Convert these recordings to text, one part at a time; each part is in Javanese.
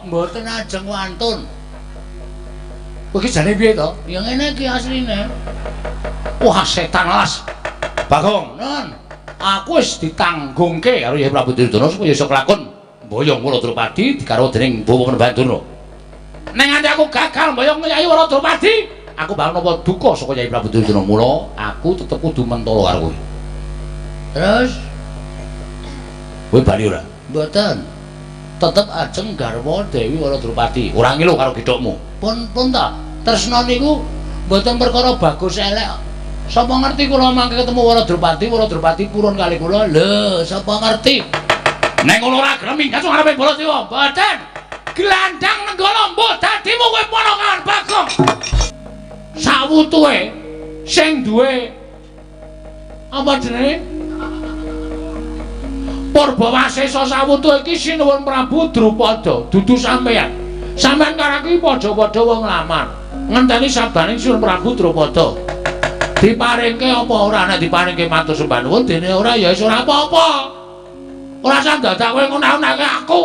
Mboten ajeng wantun. Kowe iki jane piye to? Ya ngene iki asline. Wah, setan alas. Bagong, non. Aku wis ditanggungke karo Yai Prabu Duryudana supaya iso kelakon mboyong Wara Drupadi digarwa dening Bawa Panembahan Durna. Nek nganti aku gagal mboyong Yai Wara Drupadi, aku bakal nampa duka saka Yai Prabu Duryudana. Mula aku tetep kudu mentolo karo kowe. Terus kowe bali ora? Mboten. Tetep ajeng garwa Dewi Wara Drupadi. Ora ngilu karo gethukmu. Pun ta. Tresna niku mboten perkara bagus elek. Sapa ngerti kula mangke ketemu Wara Drupadi, Wara Drupadi purun kali kula. Lho, sapa ngerti? Nek ngono ora gelem minggat ngarepe Baladewa. Mboten. Glandang Nenggala mbuh dadimu kowe ponokan Bagong. Sawutuhe sing duwe apa jenenge? Purbawasesa sawutuhe iki Sinuwun Prabu Drupada, dudu sampeyan. Sampeyan karo aku padha-padha wong lamar. Ngenteni sabdaning Sinuwun Prabu Drupada. Diparingke apa ora? Nek diparingke matur sembah nuwun, dene ora ya wis ora apa-apa. Ora usah dadak kowe ngunak-unake aku.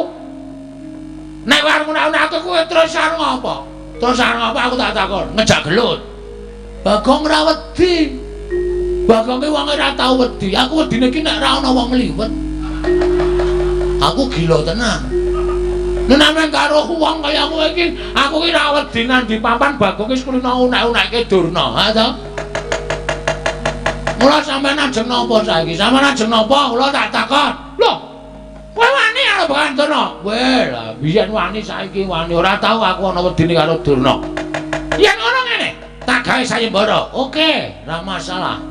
Nek kowe arep ngunak-unake kowe terus arep ngapa? Terus arep ngapa aku tak takon? Ngejak gelut. Bagong ora wedi. Bagong ki wong ora tau wedi. Aku wedine ki nek ora ana wong liwet. Aku gila tenan. Nek nameng karo wong kaya kowe iki, aku ki ora wedi nang di papan Bagong ki kulino unek-unekke Durna, ha to? Mula sampeyan ajeng napa saiki? Sampeyan ajeng napa? Kula tak takon. Lho, kowe wani karo Begawan Durna? Weh, lah biyen wani saiki wani. Ora tau aku ana wedine karo Durna. Yen ngono ngene, tak gawe sayembara. Oke, ora masalah.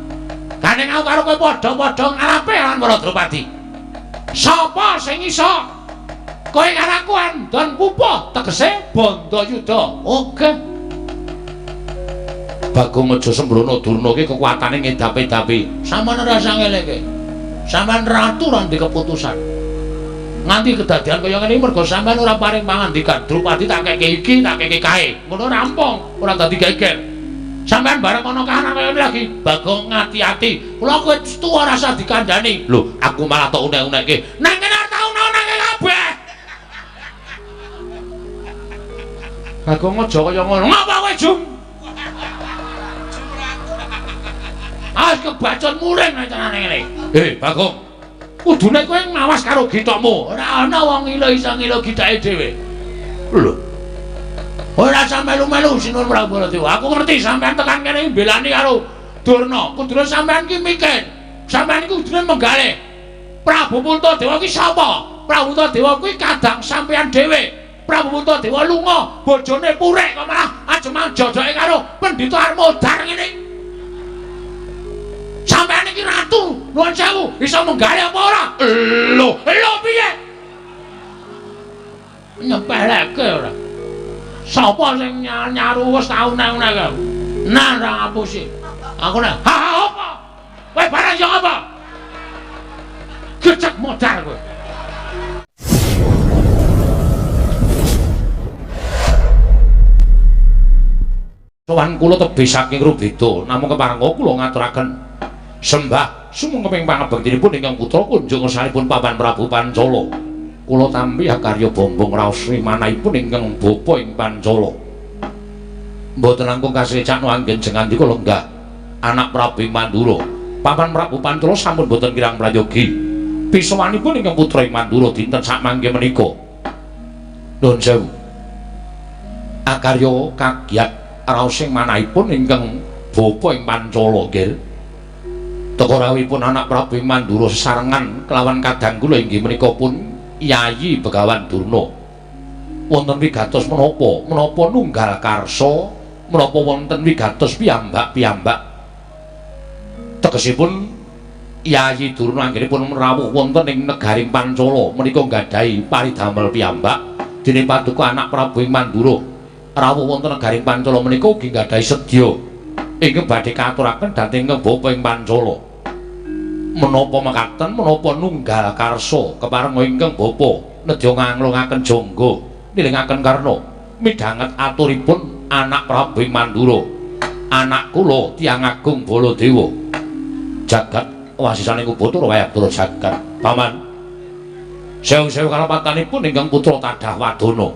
Gandeng aku karo kowe padha-padha ngarepe lan Wara Drupadi. Sapa sing iso? Kowe karo aku andon pupuh, tegese Bandayuda. Oke. Bagong aja sembrono, Durna iki kekuatane ngedapi-dapi. Sampeyan ora usah ngeleke. Sampeyan ratu ora ndek keputusan. Nganti kedadian kaya ngene iki mergo sampeyan ora paring pangandikan. Drupadi tak keke iki, tak keke kae. Ngono rampung, ora dadi geger. Sampeyan bareng ana kahanan kaya ngene lagi, Bagong ngati-ati. Kula kowe tuwa ora usah dikandhani. Lho, aku malah tok unek-unekke. Nang kene ora tau unek-unekke kabeh. Bagong aja kaya ngono. Ngapa kowe, Jum? Ah, kebacut muring nek tenane ngene. Bagong. Kudune kowe ngawas karo githokmu. Ora ana wong ngilo iso ngilo githake dhewe. Lho. Ora sampe melu-melu Sinuwun Prabu Baladewa. Aku ngerti sampean tekan kene mbelani karo Durna. Kudune sampean ki mikir. Sampean iki kudune menggalih. Prabu Puntadewa ki sapa? Prabu Puntadewa kuwi kadang sampean dhewe. Prabu Puntadewa lunga, bojone purik kok malah ajeng jojoke karo pendhita Armodar ngene. Sampeyan iki ratu, nuwun sewu, iso menggalih apa ora? Lho, lho piye? Nyepeleke ora. Sapa sing nyaru wis tau nek-nek aku? Nah, ora ngapusi. Aku nek, ha ha apa? Kowe barang yo apa? Gecek modar kowe. Sowan kula tebih saking Rubeda, namung keparengga kula ngaturaken sembah sumangga pangabektinipun ingkang putra kunjung ngersanipun Paman Prabu Pancala. Kula tampi akarya bombong raos manahipun ingkang bapa ing Pancala. Mboten langkung kasrecakno anggen jengandika lenggah anak Prabu Mandura. Paman Prabu Pancala sampun boten kirang prayogi. Pisowanipun ingkang putra ing Mandura dinten sakmangke menika. Nuwun sewu. Akarya kagiat raos ing manahipun ingkang bapa ing Pancala nggih. Teka rawuhipun anak Prabu Mandura sesarengan kelawan kadang kula inggih menika pun Yayi Begawan Durna. Wonten wigatos menapa? Menapa nunggal karsa? Menapa wonten wigatos piyambak-piyambak? Tegesipun Yayi Durna anggenipun rawuh wonten ing negaring Pancala menika nggadahi paridamel piyambak dening paduka anak Prabu Mandura. Rawuh wonten negaring Pancala menika ugi nggadahi sedya ingkang badhe katuraken dhateng bapa ing Pancala. Menapa mekaten, menapa nunggal karsa keparenga ingkang bapa nedya nganglungaken jangga nilingaken karna midhanget aturipun anak Prabu Mandura. Anak kula tiyang agung Baladewa. Jagat wasisaning Ubathara wayah jagat. Paman. Sewu-sewu kalepatanipun ingkang putra tadah wadana.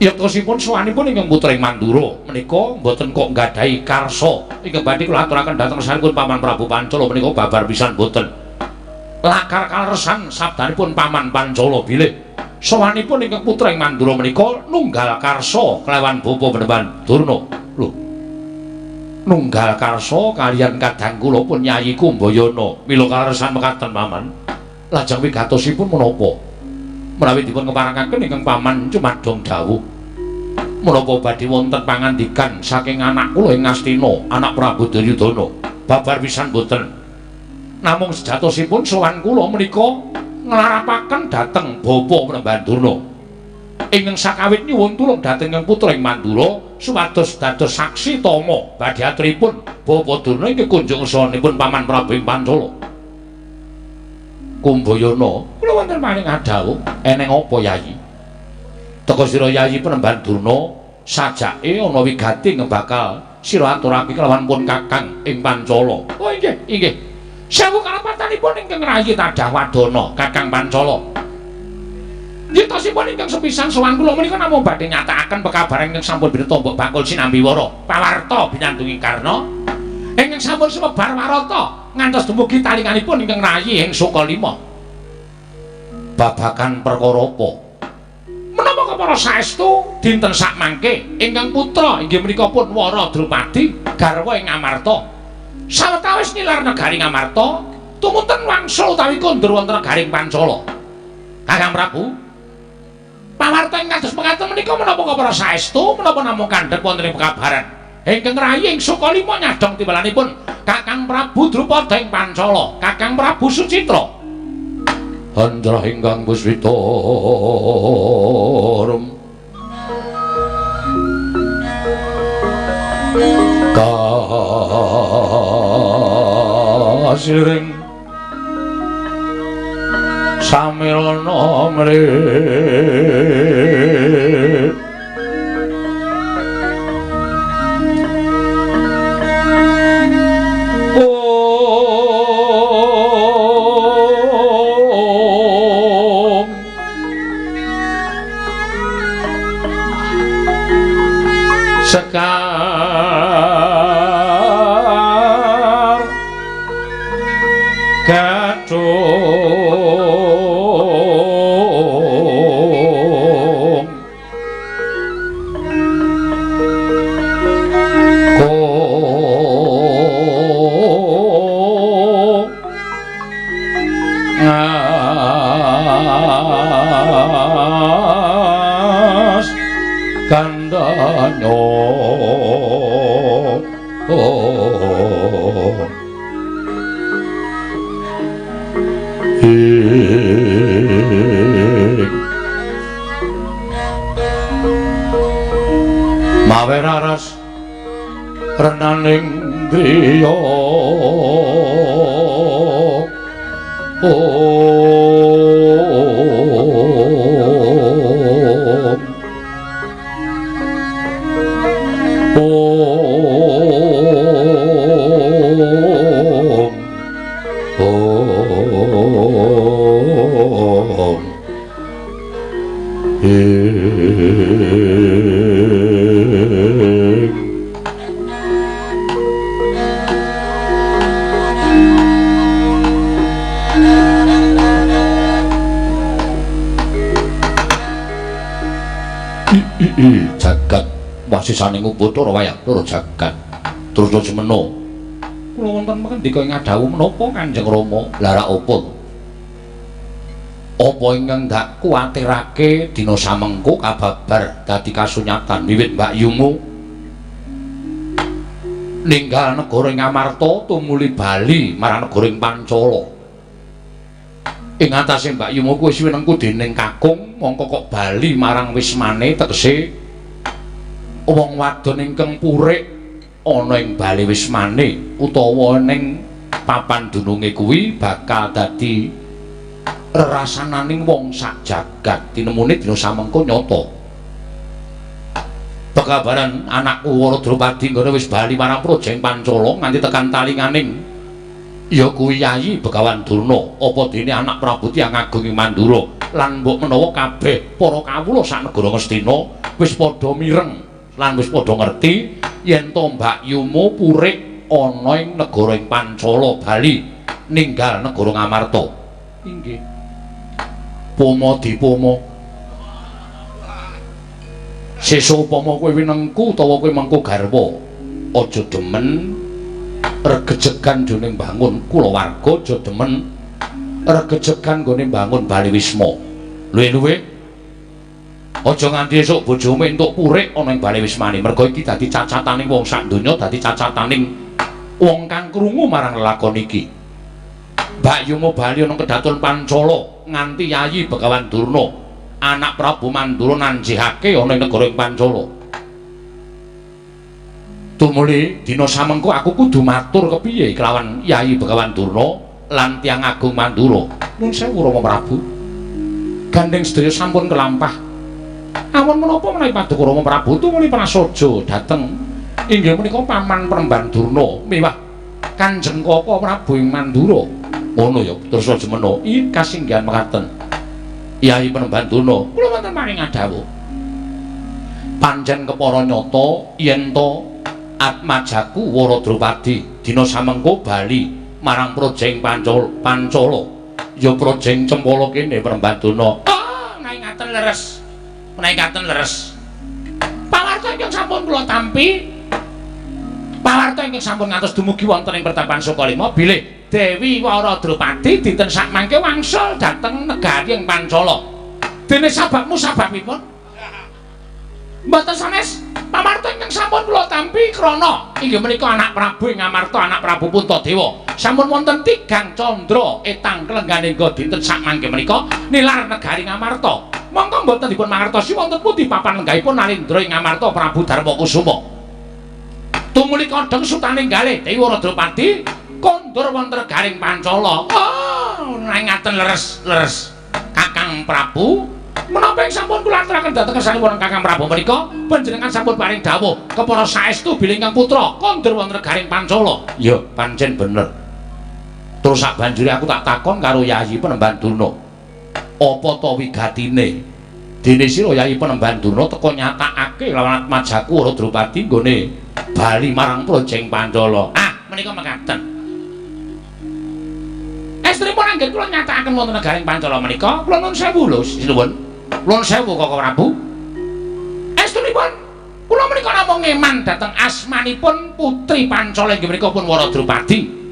Yektosipun sowanipun ingkang putra ing Mandura menika mboten kok nggadahi karsa ingkang badhe kula aturaken dhateng sanipun Paman Prabu Pancala menika babar pisan mboten. Lakar kaleresan sabdanipun Paman Pancala bilih sowanipun ingkang putra ing Mandura menika nunggal karsa kelawan Bapa Panembahan Durna. Lho. Nunggal karsa kaliyan kadang kula pun Yayi Kumbayana. Mila kaleresan mekaten Paman. Lajeng wigatosipun menapa? Menawi dipun keparengaken ingkang Paman cumadong dawuh menapa badhe wonten pangandikan saking anak kula ing Ngastina, anak Prabu Duryudana. Babar pisan boten. Namung sejatosipun sowan kula menika nglarapaken dhateng Bapa Panembahan Durna. Ingkang sakawit nyuwun tulung dhateng ingkang putra ing Mandura supados dados saksi tama badhe aturipun Bapa Durna ingkang kunjung sanipun Paman Prabu ing Pancala. Kumbayana, kula wonten paring adhawuh, eneng apa Yayi? Teka sira Yayi Panembahan Durna sajake ana wigati ingkang bakal sira aturake kelawan pun Kakang ing Pancala. Oh inggih, inggih. Sewu kalepatanipun ingkang rayi tadah wadana Kakang Pancala. Yitosipun ingkang sepisan sowan kula menika namung badhe nyatakaken pekabaran ingkang sampun bineta mbok bakul sinambi wara pawarta binandunging Karna ingkang sampun sumebar warata ngantos dumugi talinganipun ingkang rayi ing Sukalima. Babagan perkara apa? Menapa kepara saestu dinten sakmangke ingkang putra inggih menika pun Wara Drupadi garwa ing Ngamarta. Sawetawis nilar negari Ngamarta, tumunten wangsul utawi kondur wonten negaring Pancala. Kakang Prabu, pawarta ing kados mekaten menika menapa kepara saestu menapa namung kandhek wonten ing pekabaran ingkang rayi ing Sukalima nyadhong timbalanipun Kakang Prabu Drupada ing Pancala, Kakang Prabu Sucitra. Andra ingkang puswita rum kasiring samirana mrih Sekar gadung ko ngas kandanyo. Mawe raras renaning griya Om Om Jagat wasisaning Bathara wayang loro jagat terus semena kula wonten mendika ing adhawuh menapa Kanjeng Rama lha ra apa apa ingkang ndak kuwatirake dina samengko kababar dadi kasunyatan wiwit mbakyumu ninggal negara ing Amarta tumuli bali marang negara ing Pancala. Ing atase mbakyumu kuwi wis winengku dening kakung mongko kok bali marang wismane tegese wong wadon ingkang purik ana ing bali wismane utawa ning papan dununge kuwi bakal dadi rerasananing wong sak jagat. Tinemune dina samengko nyata pekabaran anakku Wara Drupadi nggone wis bali marang praja ing Pancala nganti tekan talinganing ya kuwi Yayi Begawan Durna apa dene anak Prabu tiyang agung ing Mandura. Lan mbok menawa kabeh para kawula sak negara Ngastina wis padha mireng lan wis padha ngerti yen to Mbakyumu purik ana ing negara ing Pancala bali ninggal negara Ngamarta. Inggih. Poma dipoma. Sesuk upama kowe winengku utawa kowe mengko garwa, aja demen regejegan jroning bangun kulawarga, aja demen regejegan nggone bangun Bali Wisma. Luwe-luwe aja nganti esuk bojomu entuk purik ana ing Bali Wismane, merga iki dadi cacataning wong sak donya, dadi cacataning wong kang krungu marang lelakon iki. Mbakyumu bali ana kedaton Pancala nganti Yayi Begawan Durna anak Prabu Mandura nanjihake ana ing negara ing Pancala. Tumuli dina samengko aku kudu matur kepiye kelawan Yayi Begawan Durna lan tiyang agung Mandura. Nuwun sewu Rama Prabu. Gandeng sedaya sampun kelampah. Awon menapa menawi paduka Rama Prabu tumuli prasaja dhateng inggih menika paman Premban Durna miwah Kanjeng Kaka Prabu ing Mandura. Ngono ya, terus aja mena. Ih kasinggihan mekaten. Yayi Premban Durna, kula wonten paring adhawuh. Pancen kepara nyata yen to atmajaku Wara Drupadi dina samengko bali marang Projeng Pancala. Ya Projeng Cempala kene Premban Durna. Oh, ngaten leres. Menawi leres. Pawarta ingkang sampun kula tampi, pawarta ingkang sampun ngantos dumugi wonten ing Pertapan Sukalima bilih Dewi Wara Drupadi dinten sakmangke wangsul dhateng negari ing Pancala. Dene sababmu sababipun? Mboten sanes. Pamarta ingkang sampun kula tampi krana inggih menika anak Prabu ing Ngamarta, anak Prabu Puntadewa. Sampun wonten tigang candra etang klengganengga dinten sakmangke menika nilar negari Ngamarta. Mongko mboten dipun mangertosi wonten pundi papan lenggahipun Nalendra ing Ngamarta Prabu Darmakusuma. Tumuli kodheng sutaning galih Dewi Wara Drupadi kondur wonten garing Pancala. Oh, ngaten leres-leres. Kakang Prabu, menapa ing sampun kula aturaken dhateng kersanipun Kakang Prabu menika panjenengan sampun paring dawuh kepara saestu bilih ingkang putra kondur wonten garing Pancala. Ya, pancen bener. Terus sak banjure aku tak takon karo Yayi Penemban Durna. Apa to wigatine? Dene sira Yayi Penemban Durna teka nyatakake lawan atmajaku Wara Drupadi nggone bali marang Projeng Pancala. Ah, menika mekaten. Estrinipun anggen kula nyatakaken wonten negaring Pancala menika, kula nuwun sewu lho, sinuwun. Nuwun sewu Kaka Prabu. Estrinipun kula menika namung ngeman dhateng asmanipun putri Pancala inggih menika pun Wara Drupadi.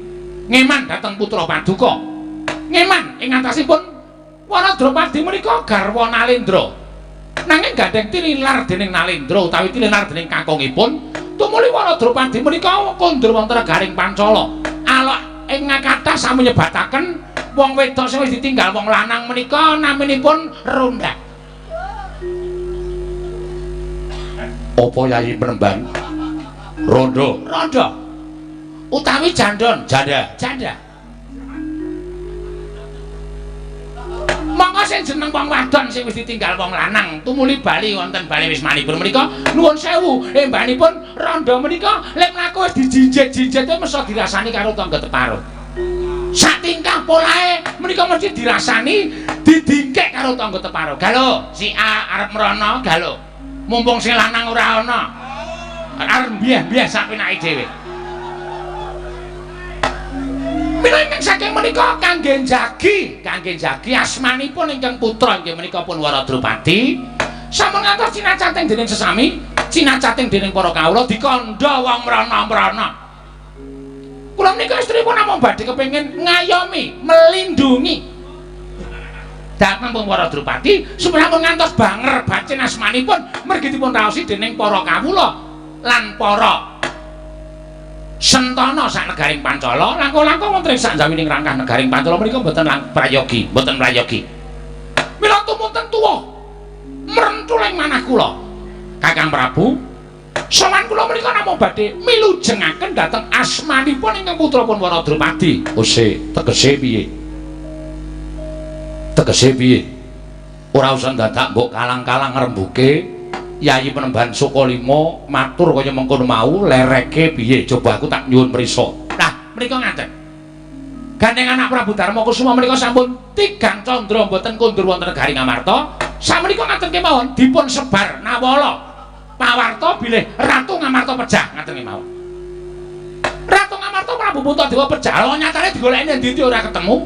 Ngeman dhateng putra paduka. Ngeman ing atasipun Wara Drupadi menika garwa Nalendra. Nanging gandeng tinilar dening Nalendra utawi tinilar dening kakungipun, tumuli Wara Drupadi menika kondur wonten negaring Pancala. Alok ing kathah sami nyebataken wong wedok sing wis ditinggal wong lanang menika naminipun Ronda. Apa Yayi Penemban? Rondo. Rondo. Utawi jandon, janda. Janda. Monggo sing jeneng wong wadon sing wis ditinggal wong lanang tumuli bali wonten bali wismanipun menika nuwun sewu embanipun rondo menika lek mlaku wis dijinjit-jinjit mesa dirasani karo tangga teparo. Sak tingkah polahe menika mesti dirasani didingkek karo tangga teparo. Galo, si A arep mrono, galo. Mumpung sing lanang ora ana. Arep mbiah-mbiah sak penake dhewe. Mila ingkang saking menika kangge njagi asmanipun ingkang putra inggih menika pun Wara Drupadi sampun ngantos cinacating dening sesami, cinacating dening para kawula dikandha wong mrana-mrana. Kula menika estripun namung badhe kepengin ngayomi, melindungi dhateng pun Wara Drupadi supaya sampun ngantos banger bacin asmanipun mergi dipun raosi dening para kawula lan para sentana sak negaring Pancala langkung-langkung wonten ing sakjawining rangkah negaring Pancala menika mboten prayogi, mboten prayogi. Mila tumunten tuwa mrentuling manah kula. Kakang Prabu, sowan kula menika namung badhe milujengaken dhateng asmanipun ingkang putra pun Wara Drupadi. Ose, tegese piye? Tegese piye? Ora usah dadak mbok kalang-kalang ngrembuke. Yayi Penemban Sukalima matur kaya mengkono mau lereke piye? Coba aku tak nyuwun prisa. Lah, menika ngaten. Gandeng anak Prabu Darma Kusuma menika sampun tigang candra mboten kondur wonten negari Ngamarta. Samenika ngaten kemawon dipun sebar nawala pawarta bilih Ratu Ngamarta pejah ngaten kemawon. Ratu Ngamarta Prabu Puntadewa pejah, lha nyatane digoleki endi-endi ora ketemu.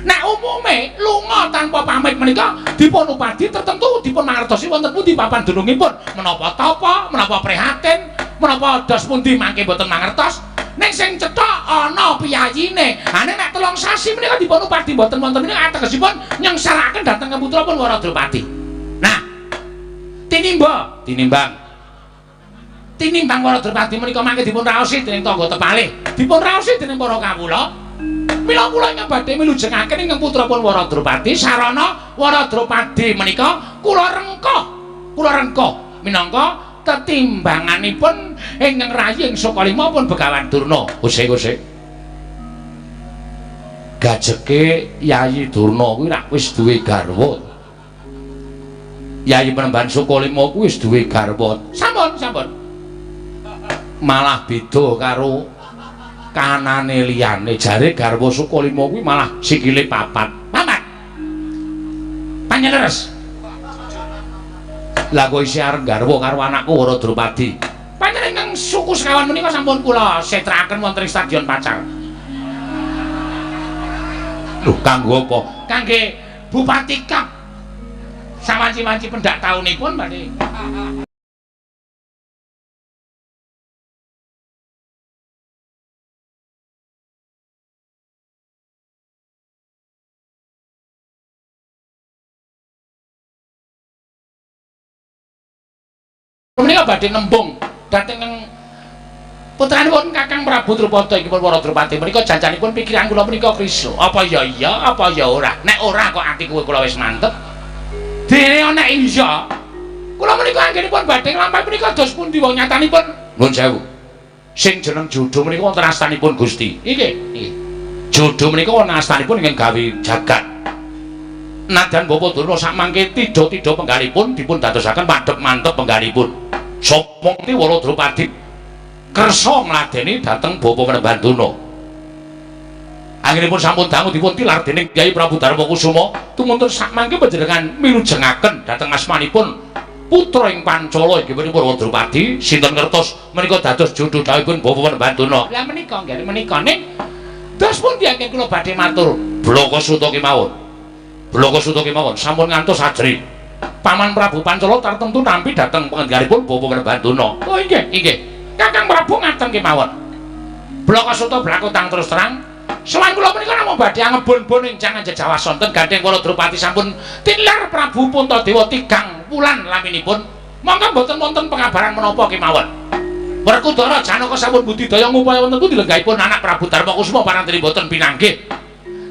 Nek umume lunga tanpa pamit menika dipun upadi tertentu dipun mangertosi wonten pundi papan dunungipun, menapa tapa, menapa prihatin, menapa dos pundi mangke mboten mangertos. Ning sing cetha ana piyayine. Ha nek 3 sasi menika dipun upadi mboten wonten menika ategesipun nyengsaraken dhateng putra pun Wara Drupadi. Nah, tinimba, tinimbang. Tinimbang Wara Drupadi menika mangke dipun raosi dening tangga tepalih, dipun raosi dening para kawula. Mila kula ingkang badhe milujengaken ingkang putra pun Wara Drupadi sarana Wara Drupadi menika kula rengkah, kula rengkah minangka tetimbanganipun ingkang rayi ing Sukalima pun Begawan Durna. Usik-usik. Gajeke Yayi Durna kuwi rak wis duwe garwa. Yayi Penemban Sukalima kuwi wis duwe garwa. Sampun, sampun. Malah beda karo kanane liyane. Jare garwa Sukalima kuwi malah sikile papat. Papat. Panjenengan. Lah kok isih arep garwa karo anakku Wara Drupadi. Panjenengan suku sekawan menika sampun kula setrakaken wonten ing Stadion Pacar. Lho, kanggo apa? Kangge Bupati Kap. Sawanci-wanci pendak taunipun badhe. Menika badhe nembung dhateng putranipun Kakang Prabu Drupada inggih pun Wara Drupadi menika janjanipun pikiran kula menika kriso. Apa ya iya, apa ya ora? Nek ora kok ati kowe kula wis mantep. Dene nek iya, kula menika anggenipun badhe nglampahi menika dos pundi wong nyatanipun nuwun sewu. Sing jeneng jodho menika wonten astanipun Gusti. Nggih, nggih. Jodho menika wonten astanipun ingkang gawe jagat. Nadyan Bapak Durna sakmangke tidha-tidha penggalipun dipun dadosaken madhep mantep penggalipun. Sapa ngerti Wara Drupadi kersa ngladeni dhateng Bapak Penemban Durna. Anggenipun sampun dangu dipun tilar dening Kyai Prabu Darma Kusuma, tumunten sakmangke panjenengan milujengaken dhateng asmanipun putra ing Pancala inggih punika Wara Drupadi, sinten ngertos menika dados jodho dhawuhipun Bapak Penemban Durna. Lah menika nggih menika ning dos pundi anggen kula badhe matur Blaka Suta kemawon. Blaka Suta kemawon sampun ngantos ajri. Paman Prabu Pancala tartemtu nampi dhateng pangenggalipun Bapak Penemban Durna. Oh inggih, inggih. Kakang Prabu ngaten kemawon. Blaka Suta blakutang terus terang. Sowan kula menika namung badhe angebon-bon ing jangan jejawa sonten gandeng Wara Drupadi sampun tilar Prabu Puntadewa 3 wulan laminipun. Monggo mboten wonten pengabaran menapa kemawon. Werkudara Janaka sampun budidaya ngupaya wonten pundi lenggahipun anak Prabu Darma Kusuma parantri mboten pinanggih.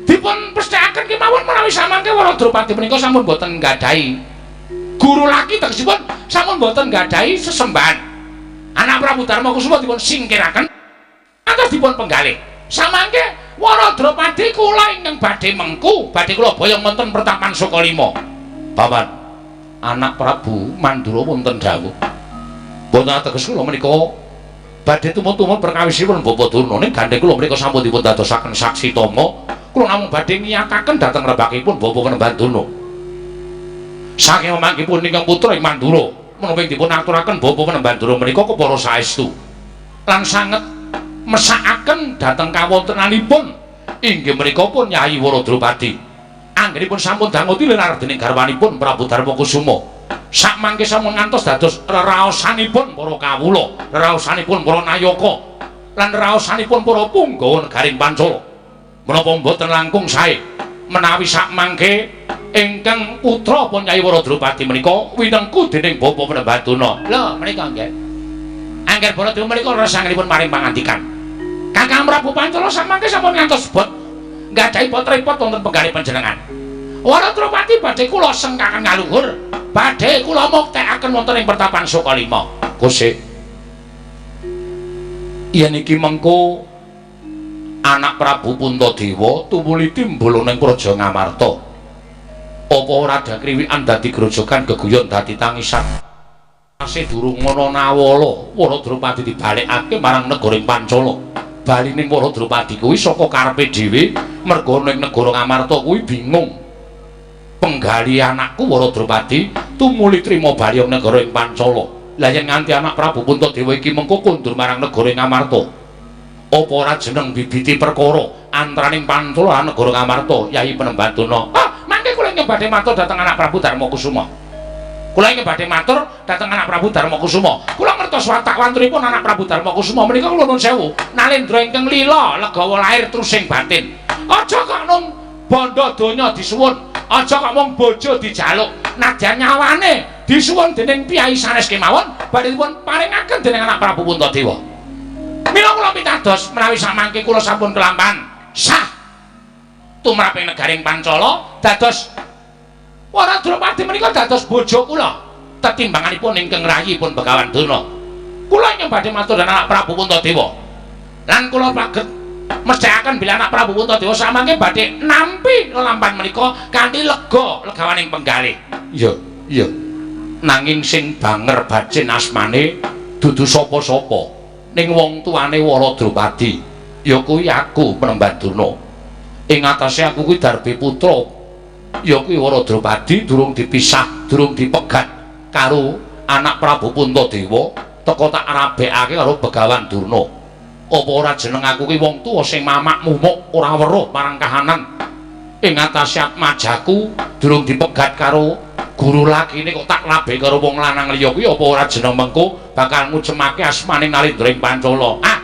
Dipun pesthekaken kemawon menawi samangke Wara Drupadi menika sampun mboten nggadahi guru laki tegesipun sampun mboten nggadahi sesembahan. Anak Prabu Darma Kusuma dipun singkiraken atas dipun penggalih. Samangke Wara Drupadi kula ingkang badhe mengku, badhe kula boyong wonten pertapan Sukalima. Paman, anak Prabu Mandura wonten dawuh. Boten ateges kula menika badhe tumut-tumut perkawisipun Bapak Durna ning gandeng kula menika sampun dipun dadosaken saksi tama. Kula namung badhe ngiyataken dhateng rembakipun Bapak Penemban Durna. Saking memanggipun ingkang putra ing Mandura, menapa dipun aturaken Bapak Penemban Durna menika kepara saestu lan sanget mesakaken dhateng kawontenanipun inggih menika pun Yayi Wara Drupadi. Anggenipun sampun dangu tilar dening garwanipun Prabu Darma Kusuma. Sakmangke sampun ngantos dados reraosanipun para kawula, reraosanipun para nayaka lan reraosanipun para punggawa negaring Pancala. Menapa mboten langkung sae menawi sakmangke ingkang putra pun Yayi Wara Drupadi menika winengku dening Bapak Penemban Durna. Lho menika nggih. Angger Baladewa menika resanganipun maring pangandikan. Kakang Prabu Pancala samangke sampun ngantos bot nggadahi bot repot wonten penggalih panjenengan. Wara Drupadi badhe kula sengkaken ngaluhur, badhe kula muktekaken wonten ing pertapan Sukalima. Kusik. Yen iki mengko anak Prabu Puntadewa tumuli timbul ning Praja Ngamarta. Apa ora kriwikan dadi grojogan geguyon dadi tangisan. Tasih durung ana nawala, Wara Drupadi dibalekake marang negara Pancala. Balining Wara Drupadi kuwi saka karepe dhewe Merga ning negara Ngamarta kuwi bingung. Penggali anakku Wara Drupadi tumuli trima bali ing negara ing Pancala. Lah yen nganti anak Prabu Puntadewa iki mengko kondur marang negara ing Ngamarta, apa ora jeneng bibiti perkara antaraning Pancala lan negara Ngamarta? Yayi Penemban Durna. Ah, mangke kula ingkang badhe matur dhateng anak Prabu Darmakusuma. Kula ingkang badhe matur dhateng anak Prabu Darmakusuma. Kula ngertos watak wantunipun anak Prabu Darmakusuma menika kula nuwun sewu. Nalendra ingkang lila legawa lahir trusing batin. Aja kok nung bondo donya disuwun, aja kok mung bojo dijaluk, nadyan nyawane disuwun dening piyai sanes kemawon badhe dipun paringaken dening anak Prabu Puntadewa. Mila kula pitados menawi samangke kula sampun kelampahan sah tumrap ing negaring Pancala dados Wara Drupadi menika dados bojo kula tetimbanganipun ingkang rayipun Begawan Durna. Kula ingkang badhe matur dhateng anak Prabu Puntadewa. Lan kula paget mesthekaken bilih anak Prabu Puntadewa samangke badhe nampi lelampahan menika kanthi lega legawaning penggalih. Iya, iya. Nanging sing banger bacin asmane dudu sapa-sapa ning wong tuane Wara Drupadi ya kuwi aku Penemban Durna. Ing atase aku kuwi darbe putra ya kuwi Wara Drupadi durung dipisah, durung dipegat karo anak Prabu Puntadewa, teka tak rabekake karo Begawan Durna. Apa ora jeneng aku kuwi wong tuwa sing mamak mumuk ora weruh marang kahanan. Ing atase atmajaku durung dipegat karo guru lakine kok tak labek karo wong lanang liya kuwi apa ora jeneng mengko bakal ngucemake asmane Nalendra ing Pancala. Ah.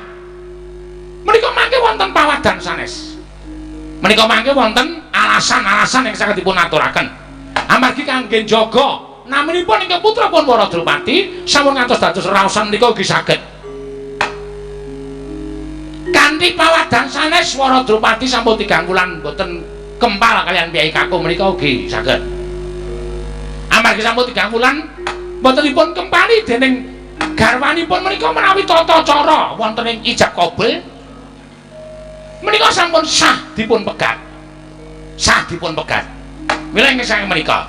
Menika mangke wonten pawadan sanes. Menika mangke wonten alasan-alasan yang saged dipun aturaken. Amargi kangge njaga naminipun ingkang putra pun Wara Drupadi sampun ngantos dados raosan menika ugi saged. Kanthi pawadan sanes Wara Drupadi sampun 3 wulan mboten kempal kalian piyai kakung menika ugi saged. Amargi sampun 3 wulan mboten dipun kempali dening garwanipun menika menawi tata cara wonten ing ijab kabul menika sampun sah dipun pegat. Sah dipun pegat. Mila ingkang saking menika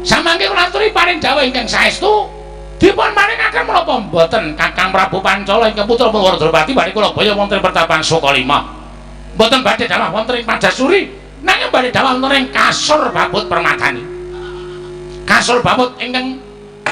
samangke kula aturi paring dawuh ingkang saestu dipun paringaken menapa mboten Kakang Prabu Pancala ingkang putra Wara Drupadi badhe kula baya wonten pertapan Sukalima. Mboten badhe dawuh wonten ing Pajasuri, nanging badhe dawuh wonten ing Kasur Babut Permadani. Kasur Babut ingkang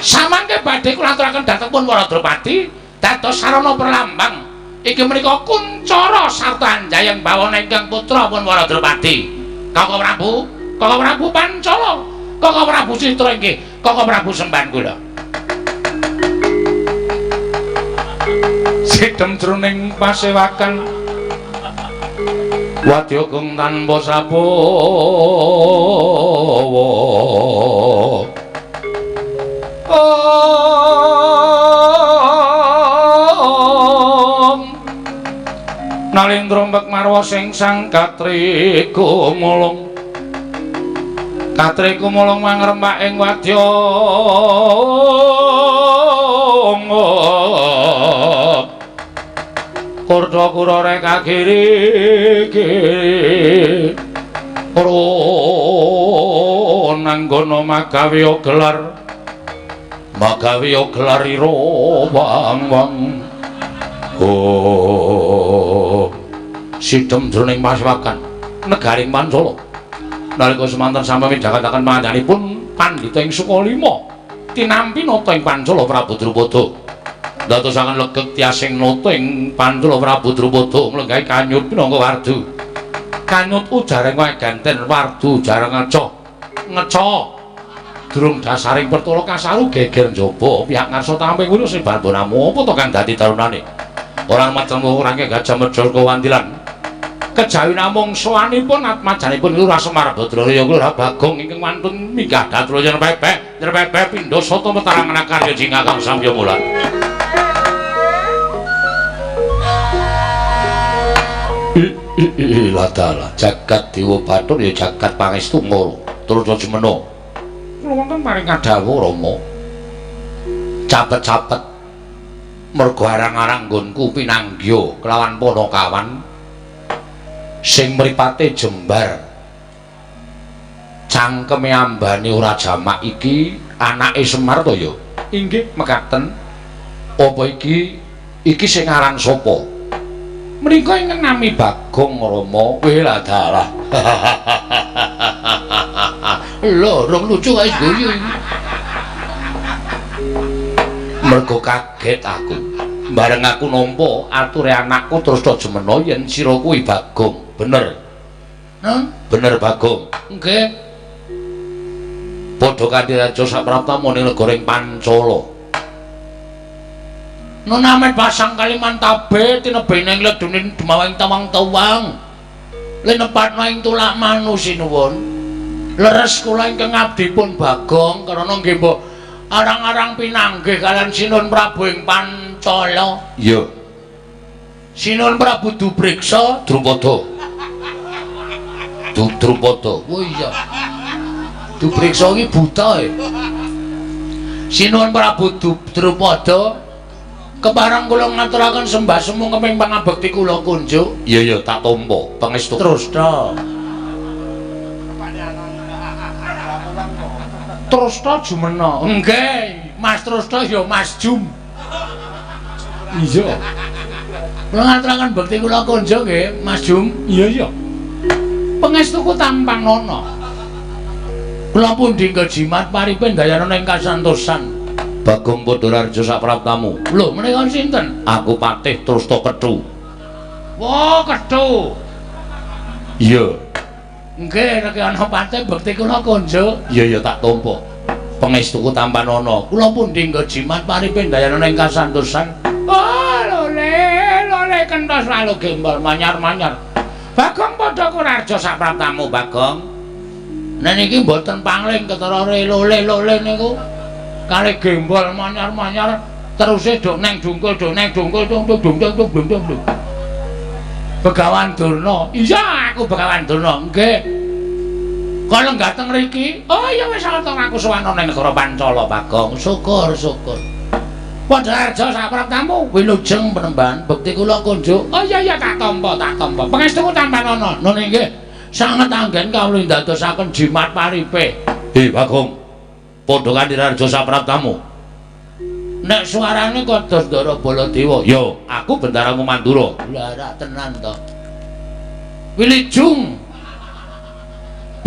samangke badhe kula aturaken dhateng pun Wara Drupadi dados sarana perlambang iki menika kuncara sarta anjayeng bawana ingkang putra pun Wara Drupadi. Kakang Prabu, Kakang Prabu Pancala, Kakang Prabu Citra inggih, Kakang Prabu sembahan kula. Sidem jroning pasewakan wadya gong tanpa sabawa. Om Nalendra mbek marwa sing sang katri gumulung. Katri gumulung mangrembak ing wadya. Kurda kura reka kiri kiri nanggono magawe gelar magawe gelar ira wang wang. Oh sidem jroning pasewakan negaring Pancala nalika semanten sami midhangetaken panjenenganipun pandhita ing Sukalima tinampi nata ing Pancala Prabu Drupada. Dadosaken legeg tiasing nata ing Pancala Prabu Drupada mlenggahi kanyut pinangka wardu. Kanyut ujareng waganten wardu jareng ngeca. Ngeca durung dasaring pertala kasaru geger njaba pihak ngarsa tamping kuwi sing barbonamu apa to kang dadi tarunane. Ora macem ora gajah Mejaka Wandilan. Kejawi namung sowanipun atmajanipun Lurah Semar Badraya Lurah Bagong ingkang wantun minggah datraya nyerpepeh nyerpepeh pindha sata metarangan karya jingakang samya mulan. Ladala jagat dewa bathur ya jagat pangestu ngoro turun jemena. Kula wonten paring kadhawuh Rama. Capet-capet mergo arang-arang nggonku pinanggya kelawan panakawan sing mripate jembar cangkeme ambane ora jamak iki anake Semar to ya? Inggih mekaten. Apa iki iki sing aran sapa? Menika ingkang nami Bagong Rama. Kowe lah dalah. Lho, rong lucu kae guyu iki. Mergo kaget aku. Bareng aku nampa ature anakku terus to jemena yen sira kuwi Bagong. Bener. Nun? Bener Bagong. Nggih. Padha kanthi raja sapraptamu ning negara ing Pancala. Nun amet pasang Kalimantabe tinebene ing leduning dumawing tawang-tawang. Linepatna ing tulak manu sinuwun. Leres kula ingkang abdipun Bagong karana nggih mbok arang-arang pinanggih kalian Sinuwun Prabu ing Pancala. Iya. Sinuwun Prabu Dubriksa Drupada. Drupada. Oh iya. Dubriksa iki buta e. Sinuwun Prabu Drupada kepareng kula ngaturaken sembah semu keping pangabekti kula kunjuk. Iya iya tak tampa pangestu. Trusta. Trusta jumena. Nggih, Mas Trusta ya Mas Jum. Iya. Kula ngaturaken bekti kula kunjuk nggih, Mas Jum. Iya iya. Pangestuku tampanana. Kula pundi jimat paripe ndayana ing kasantosan. Bagong Padhararja sapraptamu. Lho, menika sinten? Aku Patih Trusta Kethu. Wah, Kethu. Iya. Nggih, nek ana patih bekti kula kunjuk. Iya iya tak tampa. Pangestuku tampanana. Kula pundi jimat paripe ndayana ing kasantosan. Oh, lole, lole kenthos lalu gembol manyar-manyar. Bagong padha kurarja sapraptamu, Bagong. Nek niki mboten pangling ketara lole-lole niku. Kali gembol manyar-manyar teruse dok neng dungkul dok neng dungkul dung dung dung dung dung dung dung. Begawan Durna. Iya, aku Begawan Durna. Nggih. Kala gateng mriki. Oh iya wis ana aku sowan nang negara Pancala, Bagong. Syukur, syukur. Padharja sapraptamu wilujeng penemban bekti kula kunjuk. Oh iya iya tak tampa, tak tampa. Pangestuku tampanana. Nun nggih. Sanget anggen kawula ndadosaken jimat paripe. Hi, Bagong. Padha kanthi raja sapraptamu. Nek suarane kados Ndara Baladewa, ya aku bendaramu Mandura. Lha rak tenan to. Wilujeng.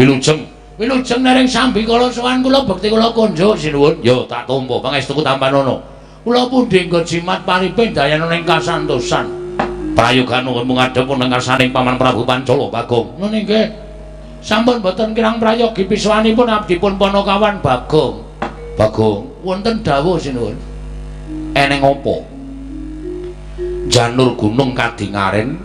Wilujeng. Wilujeng nering sambikala sowan kula bekti kula kunjuk sinuwun. Ya tak tampa pangestuku tampanana. Kula pundi nggo jimat paripe ndayana ing kasantosan. Prayoga nuwun ngadhep wonten ngarsaning Paman Prabu Pancala, Bagong. Nun nggih. Sampun boten kirang prayogi pisuwanipun abdipun Panakawan Bagong. Bagong, wonten dawuh sinuwun. Eneng apa? Janur gunung kadingaren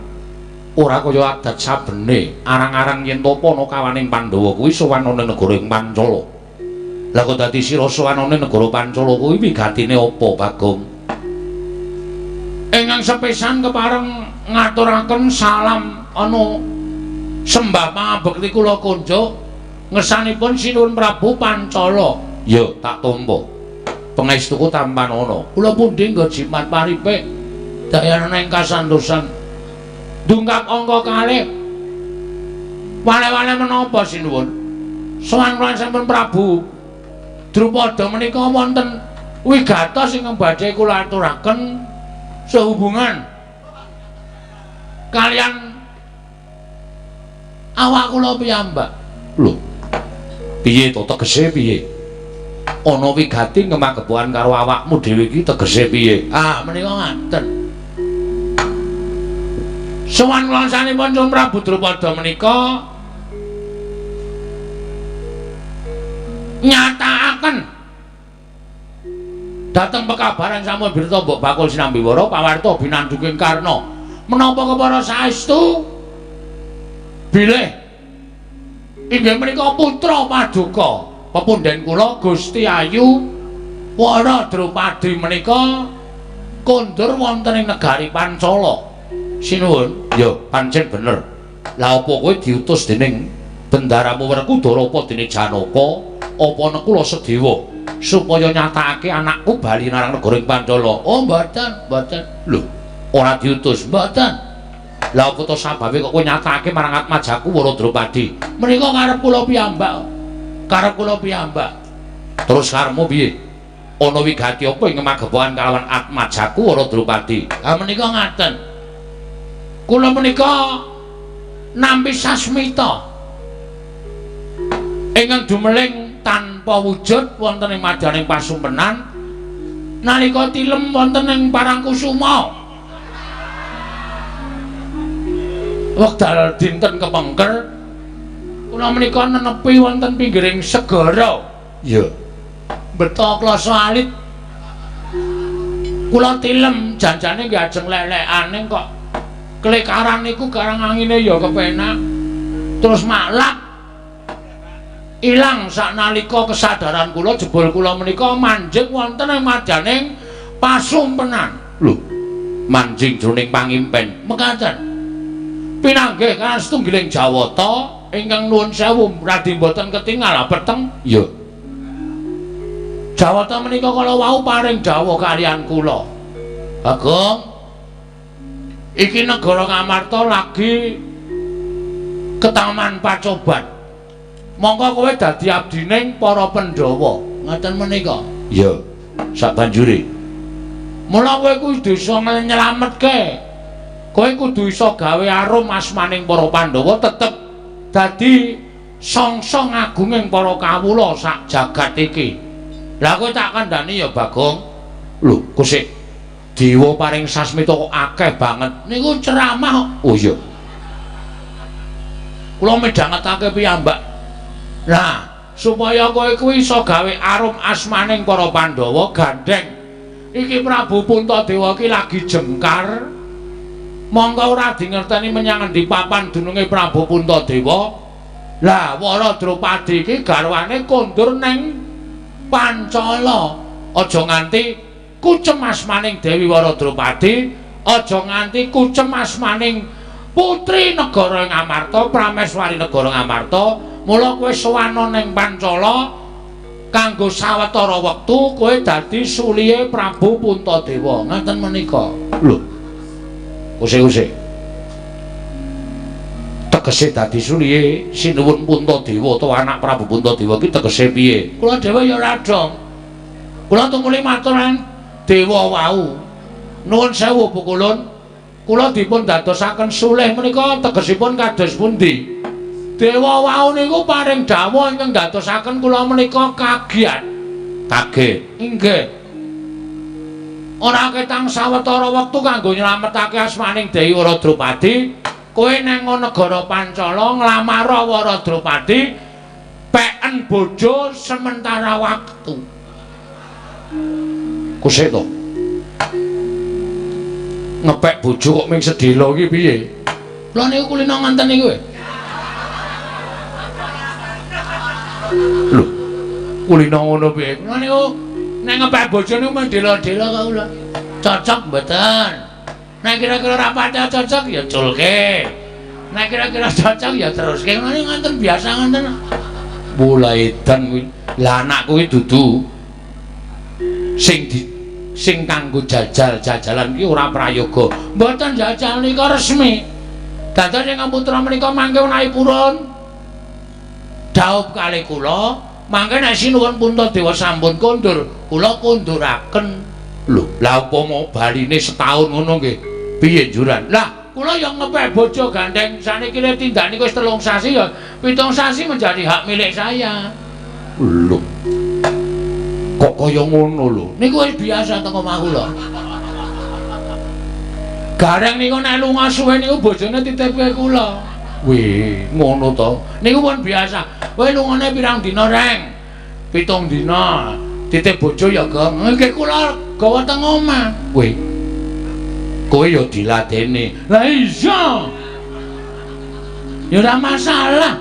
ora kaya adat sabene, arang-arang yen to Panakawaning Pandhawa kuwi sowan ana negara ing Pancala. Lah kok dadi sira sowan ana negara Pancala kuwi wigatine apa, Bagong? Ingkang sepisan kepareng ngaturaken salam ana sembah pangabekti kula kunjuk ngersanipun Sinuwun Prabu Pancala. Ya tak tampa. Pangestuku tampanana. Kula pundi nggo jimat paripe dayana ing kasantosan. Dungkap angka kalih. Wale-wale menapa sinuwun? Sowan kula sampun Prabu Drupada menika wonten wigatos ingkang badhe kula aturaken sehubungan kalian awak kula piyambak. Lho. Piye to tegese piye? Ana wigati ngemagepokan karo awakmu dhewe iki tegese piye? Ah, menika ngaten. Sowan kula sanipun Prabu Drupada menika nyatakaken dhateng pekabaran sampun birta mbok bakul sinambiwara pawarta binanduking Karna. Menapa kepara saestu bilih inggih menika putra paduka pepunden kula Gusti Ayu Wara Drupadi menika kondur wonten ing negari Pancala. Sinuwun, ya pancen bener. Lah apa kowe diutus dening bendaramu Werkudara apa dene Janaka apa Nekula Sedewa supaya nyatakake anakku bali marang negara ing Pancala? Oh mboten, mboten. Lho, ora diutus, mboten. Lah apa to sababe kok kowe nyatakake marang atmajaku Wara Drupadi? Menika karep kula piyambak. Karep kula piyambak. Terus karepmu piye? Ana wigati apa ing magepokan kalawan atmajaku Wara Drupadi? Ha menika ngaten. Kula menika nampi sasmita ingkang dumeling tanpa wujud wonten ing madyaning pasumpenan nalika tilem wonten ing Parangkusuma. Wekdal dinten kepengker kula menika nenepi wonten pinggiring segara. Iya. Beto klasa alit. Kula tilem janjane nggih ajeng lelekane kok klekaran niku garang angine ya kepenak. Terus maklak ilang saknalika kesadaran kula jebul kula menika manjing wonten ing madyaning pasumpenan. Lho, manjing jroning pangimpen. Mekaten. Pinanggih kan setunggiling Jawata ingkang nuwun sewu radi mboten ketingal peteng. Iya. Jawata menika kala wau paring dawuh kaliyan kula. Bagong, iki negara Ngamarta lagi ketaman pacoban. Mongko kowe dadi abdining para Pandhawa. Ngaten menika. Iya. Sabanjure. Mula kowe kudu iso nyelametke. Kowe kudu iso gawe arum asmaning para Pandhawa tetep dadi songsong agunging para kawula sak jagat iki. Lah kowe tak kandhani ya Bagong. Lho, kok sik dewa paring sasmita kok akeh banget. Niku ceramah. Oh iya. Kula midhangetake piyambak. Lah, supaya kowe kuwi iso gawe arum asmaning para Pandhawa gandheng. Iki Prabu Puntadewa iki lagi jengkar. Mongko ora dingerteni menyang endi papan dununge Prabu Puntadewa. Lah, Wara Drupadi iki garwane kondur ning Pancala. Aja nganti kucem asmaning Dewi Wara Drupadi, aja nganti kucem asmaning putri negara Ngamarta, Prameswari negara Ngamarta. Mula kowe sowana ning Pancala kanggo sawetara wektu kowe dadi sulihe Prabu Puntadewa. Ngaten menika. Lho. Usih-usih. Tegese dadi sulihe Sinuwun Puntadewa utawa anak Prabu Puntadewa ki tegese piye? Kula dhewe ya ora dong. Kula tumuli matur dewa wau. Nuwun sewu Pukulun. Kula dipun dadosaken sulih menika tegesipun kados pundi? Dewa wau niku paring dawuh ingkang dadosaken kula menika kagiat. Kaget. Inggih. Ora ketang sawetara wektu kanggo nyelametake asmaning Dewi Wara Drupadi, kowe nang negara Pancala nglamar Wara Drupadi peken bojo sementara waktu. Kusik to. Ngepek bojo kok ming sedhela iki piye? Kula niku kulino ngenten niku. Lho, kulino ngono piye? Kula niku nek ngepek bojo niku mung dela-dela kok kula. Cocok mboten? Nek kira-kira ora pati cocok ya culke. Nek kira-kira cocok ya teruske. Ngono ngoten biasa ngoten. Mulai edan kuwi. Lah anakku kuwi dudu sing di sing kanggo jajal-jajalan ki ora prayoga. Mboten jajal nika resmi. Dados ingkang putra menika mangke menawi purun dhaup kalih kula, mangke nek Sinuwun Puntadewa sampun kondur, kula konduraken. Lho, lah upama baline setahun ngono nggih, piye njuran? Lah, kula ya ngepek bojo gandeng saniki le tindak niku wis 3 sasi ya, 7 sasi menjadi hak milik saya. Lho. Kok kaya ngono lho? Niku wis biasa teng omah kula. Gareng niku nek lunga suwe niku bojone titipke kula. Wih, ngono to. Niku pun biasa. Kowe lungane pirang dina, Reng? 7 dina. Titip bojo ya, Gong. Nggih kula gawa teng omah. Wih. Kowe ya diladeni. Lah iya. Ya ora masalah.